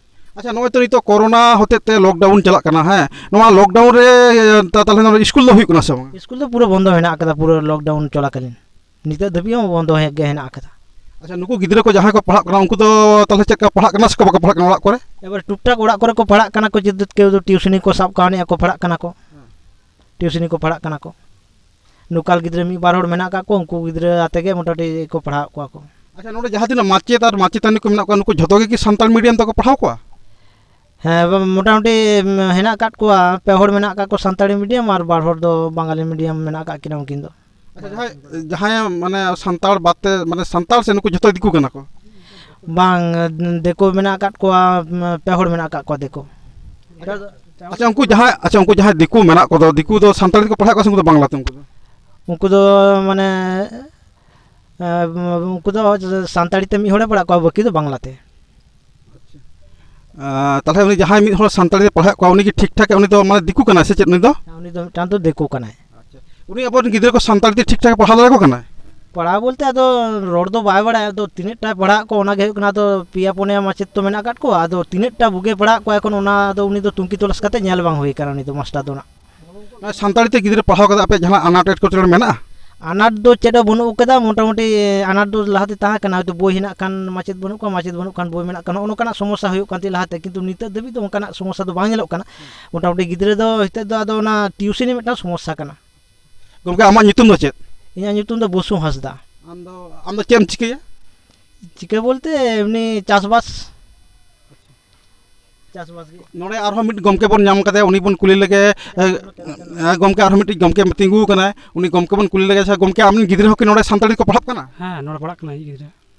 ᱟᱪᱪᱷᱟ, ᱱᱚᱜᱼᱚᱭ ᱛᱚ ᱱᱤᱛᱚᱜ ᱠᱳᱨᱳᱱᱟ ᱦᱚᱛᱮᱡ ᱛᱮ ᱞᱚᱠᱰᱟᱣᱩᱱ ᱪᱟᱞᱟᱜ ᱠᱟᱱᱟ, ᱦᱮᱸ, ᱱᱚᱣᱟ ᱞᱚᱠᱰᱟᱣᱩᱱ ᱨᱮ, ᱮ, ᱛᱟ-, ᱛᱟᱦᱚᱞᱮ ᱱᱚᱰᱮ ᱥᱠᱩᱞ ᱫᱚ ᱦᱩᱭᱩᱜ ᱠᱟᱱᱟ ᱥᱮ ᱵᱟᱝ? ᱥᱠᱩᱞ ᱫᱚ ᱯᱩᱨᱟᱹ ᱵᱚᱱᱫᱚ ᱦᱮᱱᱟᱜ ᱟᱠᱟᱫᱟ, ᱯᱩᱨᱟᱹ ᱞᱚᱠᱰᱟᱣᱩᱱ ᱪᱚᱞᱟᱠᱟᱞᱤᱱ᱾ ᱱᱤᱛᱚᱜ ᱫᱷᱟᱹᱵᱤᱡ ᱦᱚᱸ ᱵᱚᱱᱫᱚ ᱦᱮᱡ ᱜᱮ ᱦᱮᱱᱟᱜ ᱟᱠᱟᱫᱟ᱾ ᱟᱪᱪᱷᱟ, ᱱᱩᱠᱩ ᱜᱤᱫᱽᱨᱟᱹ ᱠᱚ ᱡᱟᱦᱟᱸᱭ ᱠᱚ ᱯᱟᱲᱦᱟᱜ ᱠᱟᱱᱟ, ᱩᱱᱠᱩ ᱫᱚ ᱛᱟᱦᱚᱞᱮ ᱪᱮᱫ ᱞᱮᱠᱟ ᱯᱟᱲᱦᱟᱜ ᱠᱟᱱᱟ ᱥᱮ ᱠᱚ ᱵᱟᱠᱚ ᱯᱟᱲᱦᱟᱜ ᱠᱟᱱᱟ ᱚᱲᱟᱜ ᱠᱚᱨᱮ? ᱮᱵᱟᱨ ᱴᱩᱠ ᱴᱟᱠ ᱚᱲᱟᱜ ᱠᱚᱨᱮ ᱠᱚ ᱯᱟᱲᱦᱟᱜ ᱠᱟᱱᱟ ᱠᱚ, ᱡᱮ ᱠᱮᱣ ᱫᱚ ᱴᱤᱭᱩᱥᱤᱱᱤ ᱠᱚ ᱥᱟᱵ ᱠᱟᱣᱱᱤᱡᱼᱟ ᱠᱚ, ᱯᱟᱲᱦᱟᱜ ᱠᱟᱱᱟ ᱠᱚ᱾ ᱦᱮᱸ᱾ ᱴᱤᱭᱩᱥᱤᱱᱤ ᱠᱚ ᱯᱟᱲᱦᱟᱜ ᱠᱟᱱᱟ ᱠᱚ᱾ ᱞᱳᱠᱟᱞ ᱜᱤᱫᱽᱨᱟᱹ ᱢᱤᱫ ᱵᱟᱨ ᱦᱚᱲ ᱢᱮᱱᱟᱜ ᱟᱠᱟᱫ ᱠᱚ, ᱩᱱᱠᱩ ᱜᱤᱫᱽᱨᱟᱹ ᱟᱛᱮ ᱜᱮ ᱢᱚᱴᱟᱢᱩᱴᱤ ᱠᱚ ᱯᱟᱲᱦᱟᱣᱮᱫ ᱠᱚᱣᱟ ᱠᱚ᱾ ᱟᱪᱪᱷᱟ, ᱱᱚᱰᱮ ᱡᱟᱦᱟᱸ ᱛᱤᱱᱟᱹᱜ ᱢᱟᱪᱮᱫ ᱟᱨ ᱢᱟᱪᱮᱛᱟᱹᱱᱤ ᱠᱚ ᱢᱮᱱᱟᱜ ᱠᱚᱣᱟ, ᱱᱩᱠᱩ ᱡᱷᱚᱛᱚ ᱜᱮ ᱠᱤ ᱥᱟᱱᱛᱟᱲ ᱢᱤᱰᱤᱭᱟᱢ ᱛᱮᱠᱚ ᱯᱟᱲᱦᱟᱣ ᱠᱚᱣᱟ? ᱦᱮᱸ, ᱵᱟ-, ᱢᱚᱴᱟᱢᱩᱴᱤ, ᱩᱢ, ᱦᱮᱱᱟᱜ ᱟᱠᱟᱫ ᱠᱚᱣᱟ, ᱯᱮ ᱦᱚᱲ ᱢᱮᱱᱟᱜ ᱟᱠᱟᱫ ᱠᱚᱣᱟ ᱥᱟᱱᱛᱟᱲᱤ ᱢᱤᱰᱤᱭᱟᱢ ᱟᱨ ᱵᱟᱨ ᱦᱚᱲ ᱫᱚ ᱵᱟᱝᱜᱟᱞᱤ ᱢᱤᱰᱤᱭᱟᱢ ᱢᱮᱱᱟᱜ ᱟᱠᱟᱫ ᱠᱤᱱᱟ ᱩᱱᱠᱤᱱ ᱫᱚ᱾ ᱟᱪᱪᱷᱟ, ᱡᱟᱦᱟᱸᱭ, ᱡᱟᱦᱟᱸᱭ ᱢᱟᱱᱮ ᱥᱟᱱᱛᱟᱲ ᱵᱟᱫ ᱛᱮ, ᱢᱟᱱᱮ ᱥᱟᱱᱛᱟᱲ ᱥᱮ ᱱᱩᱠᱩ ᱡᱷᱚᱛᱚ ᱫᱤᱠᱩ ᱠᱟᱱᱟ ᱠᱚ? ᱵᱟᱝ, ᱫᱤᱠᱩ ᱢᱮᱱᱟᱜ ᱟᱠᱟᱫ ᱠᱚᱣᱟ, ᱩᱢ, ᱯᱮ ᱦᱚᱲ ᱢᱮᱱᱟᱜ ᱟᱠᱟᱫ ᱠᱚᱣᱟ ᱫᱤᱠᱩ᱾ ᱟᱪᱪᱷᱟ, ᱩᱱᱠᱩ ᱡᱟᱦᱟᱸᱭ, ᱟᱪᱪᱷᱟ, ᱩᱱᱠᱩ ᱡᱟᱦᱟᱸᱭ ᱫᱤᱠᱩ ᱢᱮᱱᱟᱜ ᱠᱚᱫᱚ, ᱫᱤᱠᱩ ᱫᱚ ᱥᱟᱱᱛᱟᱲᱤ ᱛᱮᱠᱚ ᱯᱟᱲᱦᱟᱜ ᱠᱚᱣᱟ ᱥᱮ ᱩᱱᱠᱩ ᱫᱚ ᱵᱟᱝᱞᱟ ᱛᱮ? ᱩᱱᱠᱩ ᱫᱚ ᱩᱱᱠᱩ ᱫᱚ ᱢᱟᱱᱮ, ᱮ, ᱩᱱᱠᱩ ᱫᱚ ᱥᱟᱱᱛᱟᱲᱤ ᱛᱮ ᱢᱤᱫ ᱦᱚᱲᱮ ᱯᱟᱲᱦᱟᱜ ᱠᱚᱣᱟ, ᱵᱟᱹᱠᱤ ᱫᱚ ᱵᱟᱝᱞᱟ ᱛᱮ᱾ ᱟᱪᱪᱷᱟ᱾ ᱮ, ᱛᱟᱦᱚᱞᱮ ᱩᱱᱤ ᱡᱟᱦᱟᱸᱭ ᱢᱤᱫ ᱦᱚᱲ ᱥᱟᱱᱛᱟᱲᱤ ᱛᱮ ᱯᱟᱲᱦᱟᱜ ᱠᱚᱣᱟ, ᱩᱱᱤ ᱜᱮ ᱴᱷᱤᱠ ᱴᱷᱟᱠ, ᱩᱱᱤ ᱫᱚ ᱢᱟᱱᱮ ᱫᱤᱠᱩ ᱠᱟᱱᱟᱭ ᱥᱮ ᱪᱮᱫ ᱩᱱᱤ ᱫᱚ? ᱦᱮᱸ, ᱩᱱᱤ ᱫᱚ ᱢᱤᱫᱴᱟᱝ ᱫᱚ ᱫᱤᱠᱩ ᱠᱟᱱᱟᱭ᱾ ᱟᱪᱪᱷᱟ᱾ ᱩᱱᱤ ᱟᱵᱚᱨᱮᱱ ᱜᱤᱫᱽᱨᱟᱹ ᱠᱚ ᱥᱟᱱᱛᱟᱲᱤ ᱛᱮ ᱴᱷᱤᱠ ᱴᱷᱟᱠ ᱯᱟᱲᱦᱟᱣ ᱫᱟᱲᱮᱭᱟᱠᱚ ᱠᱟᱱᱟᱭ? ᱯᱟᱲᱦᱟᱣ ᱵᱚᱞᱛᱮ ᱟᱫᱚ ᱨᱚᱲ ᱫᱚ ᱵᱟᱭ ᱵᱟᱲᱟᱭᱟ, ᱟᱫᱚ ᱛᱤᱱᱟᱹᱜ ᱴᱟᱭ ᱯᱟᱲᱦᱟᱜ ᱠᱚ ᱚᱱᱟ ᱜᱮ ᱦᱩᱭᱩᱜ ᱠᱟᱱᱟ᱾ ᱟᱫᱚ ᱯᱮᱭᱟ ᱯᱩᱱᱭᱟ ᱢᱟᱪᱮᱫ ᱛᱚ ᱢᱮᱱᱟᱜ ᱟᱠᱟᱫ ᱠᱚᱣᱟ, ᱟᱫᱚ ᱛᱤᱱᱟᱹᱜ ᱴᱟ ᱵᱩᱜᱮ ᱯᱟᱲᱦᱟᱜ ᱠᱚᱣᱟ ᱮᱠᱷᱚᱱ ᱚᱱᱟ ᱫᱚ ᱩᱱᱤ ᱫᱚ ᱛᱩᱱᱠᱷᱤ ᱛᱚᱞᱟᱥ ᱠᱟᱛᱮ ᱧᱮᱞ ᱵᱟᱝ ᱦᱩᱭ ᱟᱠᱟᱱᱟ ᱩᱱᱤ ᱫᱚ ᱢᱟᱥᱴᱟᱨ ᱫᱚ ᱱᱟᱜ᱾ ᱱᱚᱣᱟ ᱥᱟᱱᱛᱟᱲᱤ ᱛᱮ ᱜᱤᱫᱽᱨᱟᱹ ᱯᱟᱲᱦᱟᱣ ᱠᱟᱛᱮ ᱟᱯᱮ ᱡᱟᱦᱟᱱᱟᱜ ᱟᱱᱟᱴ ᱮᱴᱠᱮᱴᱚᱬᱮ ᱢᱮᱱᱟᱜᱼᱟ? ᱟᱱᱟᱴ ᱫᱚ ᱪᱮᱫ ᱦᱚᱸ ᱵᱟᱹᱱᱩᱜ ᱟᱠᱟᱫᱟ, ᱢᱚᱴᱟᱢᱩᱴᱤ ᱟᱱᱟᱴ ᱫᱚ ᱞᱟᱦᱟᱛᱮ ᱛᱟᱦᱮᱸ ᱠᱟᱱᱟ, ᱦᱚᱭᱛᱳ ᱵᱳᱭ ᱦᱮᱱᱟᱜ ᱠᱷᱟᱱ ᱢᱟᱪᱮᱫ ᱵᱟᱹᱱᱩᱜ ᱠᱚᱣᱟ, ᱢᱟᱪᱮᱫ ᱵᱟᱹᱱᱩᱜ ᱠᱷᱟᱱ ᱵᱳᱭ ᱢᱮᱱᱟᱜ ᱠᱟᱱᱟ, ᱱᱚᱜᱼᱚ ᱱᱚᱝᱠᱟᱱᱟᱜ ᱥᱚᱢᱚᱥᱥᱟ ᱦᱩᱭᱩᱜ ᱠᱟᱱ ᱛᱟᱦᱮᱸᱫ ᱞᱟᱦᱟᱛᱮ, ᱠᱤᱱᱛᱩ ᱱᱤᱛᱚᱜ ᱫᱷᱟᱹᱵᱤᱡ ᱫᱚ ᱚᱱᱠᱟᱱᱟᱜ ᱥᱚᱢᱚᱥᱥᱟ ᱫᱚ ᱵᱟᱝ ᱧᱮᱞᱚᱜ ᱠᱟᱱᱟ᱾ ᱢᱚᱴᱟᱢᱩᱴᱤ ᱜᱤᱫᱽᱨᱟᱹ ᱫᱚ ᱱᱤᱛᱚᱜ ᱫᱚ ᱟᱫᱚ ᱚᱱᱟ ᱴᱤᱭᱩᱥᱤᱱᱤ ᱢᱤᱫᱴᱟᱝ ᱥᱚᱢᱚᱥᱥᱟ ᱠᱟᱱᱟ᱾ ᱜᱚᱢᱠᱮ, ᱟᱢᱟᱜ ᱧᱩᱛᱩᱢ ᱫᱚ ᱪᱮᱫ? ᱤᱧᱟᱹᱜ ᱧᱩᱛᱩᱢ ᱫᱚ ᱵᱚᱥᱩ ᱦᱟᱸᱥᱫᱟ᱾ ᱟᱢ ᱫᱚ, ᱟᱢ ᱫᱚ ᱪᱮᱫ ᱮᱢ ᱪᱤᱠᱟᱹᱭᱟ? ᱪᱤᱠᱟᱹ ᱵᱚᱞᱛᱮ ᱮᱢᱱᱤ ᱪᱟᱥᱵᱟᱥ, ᱪᱟᱥᱵᱟᱥ ᱜᱮ᱾ ᱱᱚᱰᱮ ᱟᱨᱦᱚᱸ ᱢᱤᱫ ᱜᱚᱢᱠᱮ ᱵᱚᱱ ᱧᱟᱢ ᱠᱟᱫᱮᱭᱟ, ᱩᱱᱤ ᱵᱚᱱ ᱠᱩᱞᱤ ᱞᱮᱜᱮ᱾ ᱮ, ᱮ, ᱜᱚᱢᱠᱮ, ᱟᱨᱦᱚᱸ ᱢᱤᱫᱴᱤᱡ ᱜᱚᱢᱠᱮ ᱛᱤᱸᱜᱩ ᱟᱠᱟᱱᱟᱭ, ᱩᱱᱤ ᱜᱚᱢᱠᱮ ᱵᱚᱱ ᱠᱩᱞᱤ ᱞᱮᱜᱮ᱾ ᱟᱪᱪᱷᱟ ᱜᱚᱢᱠᱮ, ᱟᱢᱨᱮᱱ ᱜᱤᱫᱽᱨᱟᱹ ᱦᱚᱸᱠᱤ ᱱᱚᱰᱮ ᱥᱟᱱᱛᱟᱲᱤ ᱛᱮᱠᱚ ᱯᱟᱲᱦᱟᱜ ᱠᱟᱱᱟ? ᱦᱮᱸ, ᱱᱚᱰᱮ ᱯᱟᱲᱦᱟᱜ ᱠᱟᱱᱟᱭ ᱤᱧᱤᱡ ᱜᱤᱫᱽᱨᱟᱹ᱾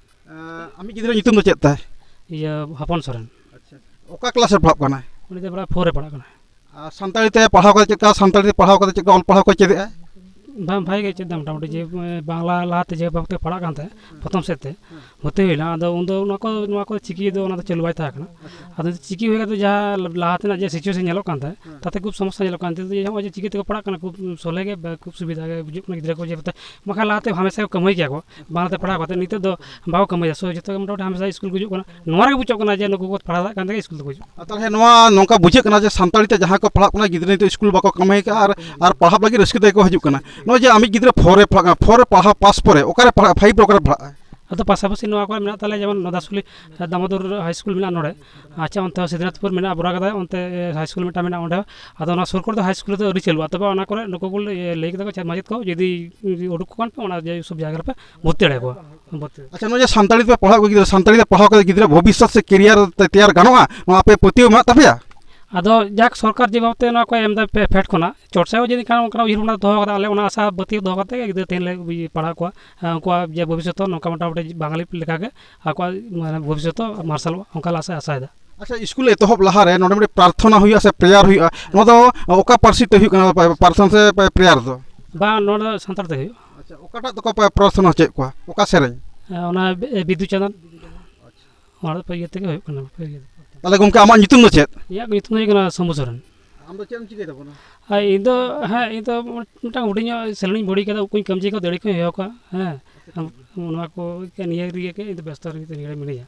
ᱮ, ᱟᱢᱤᱡ ᱜᱤᱫᱽᱨᱟᱹ ᱧᱩᱛᱩᱢ ᱫᱚ ᱪᱮᱫ ᱛᱟᱭ? ᱤᱭᱟᱹ, ᱦᱚᱯᱚᱱ ᱥᱚᱨᱮᱱ᱾ ᱟᱪᱪᱷᱟ, ᱚᱠᱟ ᱠᱞᱟᱥ ᱨᱮ ᱯᱟᱲᱦᱟᱜ ᱠᱟᱱᱟᱭ? ᱩᱱᱤ ᱫᱚ ᱯᱨᱟᱭ ᱯᱷᱳᱨ ᱨᱮ ᱯᱟᱲᱦᱟᱜ ᱠᱟᱱᱟᱭ᱾ ᱟᱨ ᱥᱟᱱᱛᱟᱲᱤ ᱛᱮ ᱯᱟᱲᱦᱟᱣ ᱠᱟᱛᱮ ᱪᱮᱫ ᱞᱮᱠᱟ, ᱥᱟᱱᱛᱟᱲᱤ ᱛᱮ ᱯᱟᱲᱦᱟᱣ ᱠᱟᱛᱮ ᱪᱮᱫ ᱞᱮᱠᱟ ᱚᱞ ᱯᱟᱲᱦᱟᱣ ᱠᱚ ᱪᱮᱫ ᱮᱫᱼᱟ? ᱵᱟᱝ, ᱵᱷᱟᱜᱮ ᱜᱮ ᱪᱮᱫ ᱮᱫᱟ ᱢᱚᱴᱟᱢᱩᱴᱤ, ᱡᱮ, ᱮ, ᱵᱟᱝᱞᱟ ᱞᱟᱦᱟᱛᱮ ᱡᱮ ᱵᱷᱟᱵᱽ ᱛᱮ ᱯᱟᱲᱦᱟᱜ ᱠᱟᱱ ᱛᱟᱦᱮᱸᱫ, ᱦᱮᱸ᱾ ᱯᱨᱚᱛᱷᱚᱢ ᱥᱮᱫ ᱛᱮ ᱦᱮᱸ᱾ ᱵᱷᱚᱨᱛᱤ ᱦᱩᱭ ᱞᱮᱱᱟ, ᱟᱫᱚ ᱩᱱᱫᱚ ᱱᱚᱣᱟ ᱠᱚ, ᱱᱚᱣᱟ ᱠᱚ ᱪᱤᱠᱤ ᱫᱚ ᱚᱱᱟ ᱫᱚ ᱪᱟᱹᱞᱩ ᱵᱟᱭ ᱛᱟᱦᱮᱸ ᱠᱟᱱᱟ᱾ ᱟᱪᱪᱷᱟ᱾ ᱟᱫᱚ ᱪᱤᱠᱤ ᱦᱩᱭ ᱠᱟᱛᱮ ᱡᱟᱦᱟᱸ ᱞᱟᱦᱟ ᱛᱮᱱᱟᱜ ᱡᱮ situation ᱧᱮᱞᱚᱜ ᱠᱟᱱ ᱛᱟᱦᱮᱸᱫ, ᱦᱮᱸ᱾ ᱛᱟᱛᱮ ᱠᱷᱩᱵ ᱥᱚᱢᱚᱥᱥᱟ ᱧᱮᱞᱚᱜ ᱠᱟᱱ ᱛᱟᱦᱮᱸᱫ, ᱱᱚᱜᱼᱚᱭ ᱡᱮ ᱪᱤᱠᱤ ᱛᱮᱠᱚ ᱯᱟᱲᱦᱟᱜ ᱠᱟᱱᱟ, ᱠᱷᱩᱵ ᱥᱚᱞᱦᱮ ᱜᱮ, ᱠᱷᱩᱵ ᱥᱩᱵᱤᱫᱷᱟ ᱜᱮ ᱵᱩᱡᱩᱜ ᱠᱟᱱᱟ ᱜᱤᱫᱽᱨᱟᱹ ᱠᱚ, ᱡᱮ ᱵᱟᱠᱷᱟᱱ ᱞᱟᱦᱟᱛᱮ ᱦᱟᱢᱮᱥᱟ ᱠᱚ ᱠᱟᱹᱢᱦᱟᱹᱭ ᱠᱮᱭᱟ ᱠᱚ, ᱵᱟᱝᱞᱟᱛᱮ ᱯᱟᱲᱦᱟᱣ ᱠᱟᱛᱮ, ᱱᱤᱛᱚᱜ ᱫᱚ ᱵᱟᱠᱚ ᱠᱟᱹᱢᱦᱟᱹᱭᱟ᱾ So, ᱡᱚᱛᱚ ᱜᱮ ᱢᱚᱴᱟᱢᱩᱴᱤ ᱦᱟᱢᱮᱥᱟ ᱥᱠᱩᱞ ᱠᱚ ᱦᱤᱡᱩᱜ ᱠᱟᱱᱟ᱾ ᱱᱚᱣᱟ ᱨᱮᱜᱮ ᱵᱩᱡᱷᱟᱹᱜ ᱠᱟᱱᱟ ᱡᱮ ᱱᱩᱠᱩ ᱠᱚ ᱯᱟᱲᱦᱟᱣ ᱫᱟᱲᱮᱭᱟᱜ ᱠᱟᱱ ᱛᱮᱜᱮ ᱥᱠᱩᱞ ᱛᱮᱠᱚ ᱦᱤᱡᱩᱜ ᱠᱟᱱᱟ᱾ ᱟᱨ ᱛᱟᱦᱚᱞᱮ ᱱᱚᱣᱟ ᱱᱚᱝᱠᱟ ᱵᱩᱡᱷᱟᱹᱜ ᱠᱟᱱᱟ ᱡᱮ ᱥᱟᱱᱛᱟᱲᱤ ᱛᱮ ᱡᱟᱦᱟᱸᱭ ᱠᱚ ᱯᱟᱲᱦᱟᱜ ᱠᱟᱱᱟ, ᱜᱤᱫᱽᱨᱟᱹ ᱱᱤᱛᱚᱜ ᱥᱠᱩᱞ ᱵᱟᱠᱚ ᱠᱟᱹᱢᱦᱟᱹᱭ ᱠᱟᱜᱼᱟ ᱟᱨ, ᱟᱨ ᱯᱟᱲᱦᱟᱜ ᱞᱟᱹᱜᱤᱫ ᱨᱟᱹᱥᱠᱟᱹ ᱛᱮᱜᱮ ᱠᱚ ᱦᱤᱡᱩᱜ ᱠᱟᱱᱟ᱾ ᱱᱚᱜᱼᱚᱭ ᱡᱮ ᱟᱢᱤᱡ ᱜᱤᱫᱽᱨᱟᱹ ᱯᱷᱳᱨ ᱨᱮ ᱯᱟᱲᱦᱟᱜ, ᱯᱷᱳᱨ ᱨᱮ ᱯᱟᱲᱦᱟᱣ ᱯᱟᱥ ᱯᱚᱨᱮ ᱚᱠᱟᱨᱮ ᱯᱟᱲᱦᱟᱜ, ᱯᱷᱟᱭᱤᱵᱷ ᱨᱮ ᱚᱠᱟᱨᱮ ᱯᱟᱲᱦᱟᱜᱼᱟ? ᱟᱫᱚ ᱯᱟᱥᱟᱯᱟᱥᱤ ᱱᱚᱣᱟ ᱠᱚᱨᱮ ᱢᱮᱱᱟᱜ ᱛᱟᱞᱮᱭᱟ, ᱡᱮᱢᱚᱱ ᱱᱚᱫᱟᱥᱩᱞᱤ ᱫᱟᱢᱳᱫᱚᱨ ᱦᱟᱭ ᱥᱠᱩᱞ ᱢᱮᱱᱟᱜᱼᱟ ᱱᱚᱰᱮ᱾ ᱟᱪᱪᱷᱟ, ᱚᱱᱛᱮ ᱦᱚᱸ ᱥᱤᱫᱷᱱᱟᱛᱷᱯᱩᱨ ᱢᱮᱱᱟᱜᱼᱟ, ᱵᱚᱨᱟᱜᱟᱫᱟ, ᱚᱱᱛᱮ ᱦᱟᱭ ᱥᱠᱩᱞ ᱢᱤᱫᱴᱟᱝ ᱢᱮᱱᱟᱜᱼᱟ ᱚᱸᱰᱮ ᱦᱚᱸ᱾ ᱟᱫᱚ ᱚᱱᱟ ᱥᱩᱨ ᱠᱚᱨᱮ ᱫᱚ ᱦᱟᱭ ᱥᱠᱩᱞ ᱫᱚ ᱟᱹᱣᱨᱤ ᱪᱟᱹᱞᱩᱜᱼᱟ, ᱛᱚᱵᱮ ᱚᱱᱟ ᱠᱚᱨᱮ ᱱᱩᱠᱩ ᱠᱚ ᱞᱟᱹᱭ ᱞᱟᱹᱭ ᱠᱮᱫᱟ ᱠᱚ, ᱪᱮᱫ ᱢᱟᱪᱮᱫ ᱠᱚ ᱡᱩᱫᱤ ᱩᱰᱩᱠ ᱠᱚ ᱠᱷᱟᱱ ᱯᱮ, ᱚᱱᱟ ᱡᱮ ᱥᱚᱵ ᱡᱟᱭᱜᱟ ᱨᱮᱯᱮ ᱵᱷᱚᱨᱛᱤ ᱫᱟᱲᱮᱭᱟᱠᱚᱣᱟ, ᱵᱷᱚᱨᱛᱤ᱾ ᱟᱪᱪᱷᱟ, ᱱᱚᱜᱼᱚᱭ ᱡᱮ ᱥᱟᱱᱛᱟᱲᱤ ᱛᱮ ᱯᱟᱲᱦᱟᱣ ᱠᱚ ᱜᱤᱫᱽᱨᱟᱹ, ᱥᱟᱱᱛᱟᱲᱤ ᱛᱮ ᱯᱟᱲᱦᱟᱣ ᱠᱟᱛᱮ ᱜᱤᱫᱽᱨᱟᱹ ᱵᱷᱚᱵᱤᱥᱥᱚᱛ ᱥᱮ ᱠᱮᱨᱤᱭᱟᱨ ᱛᱮ ᱛᱮᱭᱟᱨ ᱜᱟᱱᱚᱜᱼᱟ, ᱱᱚᱣᱟ ᱟᱯᱮ ᱯᱟᱹᱛᱭᱟᱹᱣ ᱢᱮᱱᱟᱜ ᱛᱟᱯᱮᱭᱟ? ᱟᱫᱚ ᱡᱟᱠ, ᱥᱚᱨᱠᱟᱨ ᱡᱮ ᱵᱷᱟᱵᱛᱮ ᱱᱚᱣᱟ ᱠᱚ ᱮᱢ ᱮᱫᱟ ᱯᱷᱮ-, ᱯᱷᱮᱰ ᱠᱷᱚᱱᱟᱜ, ᱪᱚᱨᱪᱟ ᱦᱚᱸ ᱡᱩᱫᱤ ᱠᱷᱟᱱ ᱚᱱᱠᱟᱱᱟᱜ ᱩᱭᱦᱟᱹᱨ ᱵᱷᱟᱵᱽᱱᱟ ᱫᱚᱦᱚ ᱠᱟᱫᱟ, ᱟᱞᱮ ᱚᱱᱟ ᱟᱥᱟ ᱯᱟᱹᱛᱭᱟᱹᱣ ᱫᱚᱦᱚ ᱠᱟᱛᱮ ᱜᱮ ᱜᱤᱫᱽᱨᱟᱹ ᱛᱮᱦᱮᱧ ᱞᱮ ᱯᱟᱲᱦᱟᱣ ᱠᱚᱣᱟ᱾ ᱦᱮᱸ, ᱩᱱᱠᱩᱣᱟᱜ ᱡᱮ ᱵᱷᱚᱵᱤᱥᱥᱚᱛ ᱱᱚᱝᱠᱟ ᱢᱚᱴᱟᱢᱩᱴᱤ ᱵᱟᱝᱜᱟᱞᱤ ᱞᱮᱠᱟᱜᱮ ᱟᱠᱚᱣᱟᱜ, ᱢᱟᱱᱮ, ᱵᱷᱚᱵᱤᱥᱥᱚᱛ ᱢᱟᱨᱥᱟᱞᱚᱜᱼᱟ, ᱚᱱᱠᱟ ᱞᱮ ᱟᱥᱟ, ᱟᱥᱟᱭᱮᱫᱟ᱾ ᱟᱪᱪᱷᱟ, ᱥᱠᱩᱞ ᱮᱛᱚᱦᱚᱵ ᱞᱟᱦᱟᱨᱮ ᱱᱚᱰᱮ ᱢᱤᱫᱴᱮᱱ ᱯᱨᱟᱨᱛᱷᱚᱱᱟ ᱦᱩᱭᱩᱜᱼᱟ ᱥᱮ ᱯᱨᱮᱭᱟᱨ ᱦᱩᱭᱩᱜᱼᱟ, ᱱᱚᱣᱟ ᱫᱚ ᱚᱠᱟ ᱯᱟᱹᱨᱥᱤ ᱛᱮ ᱦᱩᱭᱩᱜ ᱠᱟᱱᱟ, ᱯᱨᱟᱨᱛᱷᱚᱱᱟ ᱥᱮ ᱯᱨᱮᱭᱟᱨ ᱫᱚ? ᱵᱟᱝ, ᱱᱚᱣᱟ ᱫᱚ ᱥᱟᱱᱛᱟᱲ ᱛᱮ ᱦᱩᱭᱩᱜᱼᱟ᱾ ᱟᱪᱪᱷᱟ, ᱚᱠᱟᱴᱟᱜ ᱫᱚᱠᱚ ᱯᱨᱟᱨᱛᱷᱚᱱᱟ ᱦᱚᱪᱚᱭᱮᱫ ᱠᱚᱣᱟ, ᱚᱠᱟ ᱥᱮᱨᱮᱧ? ᱦᱮᱸ, ᱚᱱᱟ ᱵᱤ-, ᱵᱤᱫᱩ ᱪᱟᱸᱫᱟᱱ, ᱚᱱᱟ ᱫᱚ ᱤᱭᱟᱹ ᱛᱮᱜᱮ ᱦᱩᱭᱩᱜ ᱠᱟᱱᱟ᱾ ᱛᱟᱦᱚᱞᱮ ᱜᱚᱢᱠᱮ, ᱟᱢᱟᱜ ᱧᱩᱛᱩᱢ ᱫᱚ ᱪᱮᱫ? ᱤᱧᱟᱹᱜ ᱧᱩᱛᱩᱢ ᱫᱚ ᱦᱩᱭᱩᱜ ᱠᱟᱱᱟ ᱥᱚᱢᱵᱷᱩ ᱥᱚᱨᱮᱱ᱾ ᱟᱢ ᱫᱚ ᱪᱮᱫ ᱮᱢ ᱪᱤᱠᱟᱹᱭ ᱛᱟᱵᱚᱱᱟ? ᱟᱨ ᱤᱧ ᱫᱚ, ᱦᱮᱸ, ᱤᱧ ᱫᱚ ᱢᱤᱫᱴᱟᱝ ᱦᱩᱰᱤᱧ ᱧᱚᱜ ᱥᱮᱞᱩᱱᱤᱧ ᱵᱟᱹᱲᱤ ᱠᱟᱫᱟ, ᱩᱱᱠᱩᱧ ᱠᱟᱹᱢᱪᱤ ᱠᱚ, ᱫᱟᱲᱤ ᱠᱚᱧ ᱦᱚᱭᱚ ᱠᱚᱣᱟ, ᱦᱮᱸ᱾ ᱟᱪᱪᱷᱟ, ᱴᱷᱤᱠ ᱜᱮᱭᱟ᱾ ᱱᱚᱣᱟ ᱠᱚ, ᱱᱤᱭᱟᱹ ᱨᱮᱜᱮ ᱤᱧ ᱫᱚ ᱵᱮᱥᱛᱚ ᱨᱮ ᱱᱤᱭᱟᱹ ᱨᱮ ᱢᱤᱱᱟᱹᱧᱟ᱾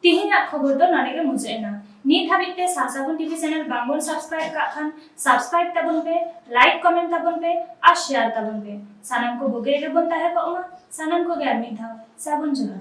ᱛᱮᱦᱮᱧᱟᱜ ᱠᱷᱚᱵᱚᱨ ᱫᱚ ᱱᱚᱰᱮ ᱜᱮ ᱢᱩᱪᱟᱹᱫ ᱮᱱᱟ᱾ ᱱᱤᱛ ᱦᱟᱹᱵᱤᱡ ᱛᱮ ᱥᱟᱨᱥᱟᱜᱩᱱ ᱴᱤᱵᱷᱤ ᱪᱮᱱᱮᱞ ᱵᱟᱝᱵᱚᱱ ᱥᱟᱵᱥᱠᱨᱟᱭᱤᱵ ᱠᱟᱜ ᱠᱷᱟᱱ, ᱥᱟᱵᱥᱠᱨᱟᱭᱤᱵ ᱛᱟᱵᱚᱱ ᱯᱮ, ᱞᱟᱭᱤᱠ ᱠᱚᱢᱮᱱᱴ ᱛᱟᱵᱚᱱ ᱯᱮ ᱟᱨ ᱥᱮᱭᱟᱨ ᱛᱟᱵᱚᱱ ᱯᱮ᱾ ᱥᱟᱱᱟᱢ ᱠᱚ ᱵᱩᱜᱤ ᱨᱮᱜᱮ ᱵᱚᱱ ᱛᱟᱦᱮᱸ ᱠᱚᱜ ᱢᱟ᱾ ᱥᱟᱱᱟᱢ ᱠᱚᱜᱮ ᱟᱨ ᱢᱤᱫ ᱫᱷᱟᱣ ᱥᱟᱹᱜᱩᱱ ᱡᱚᱦᱟᱨ᱾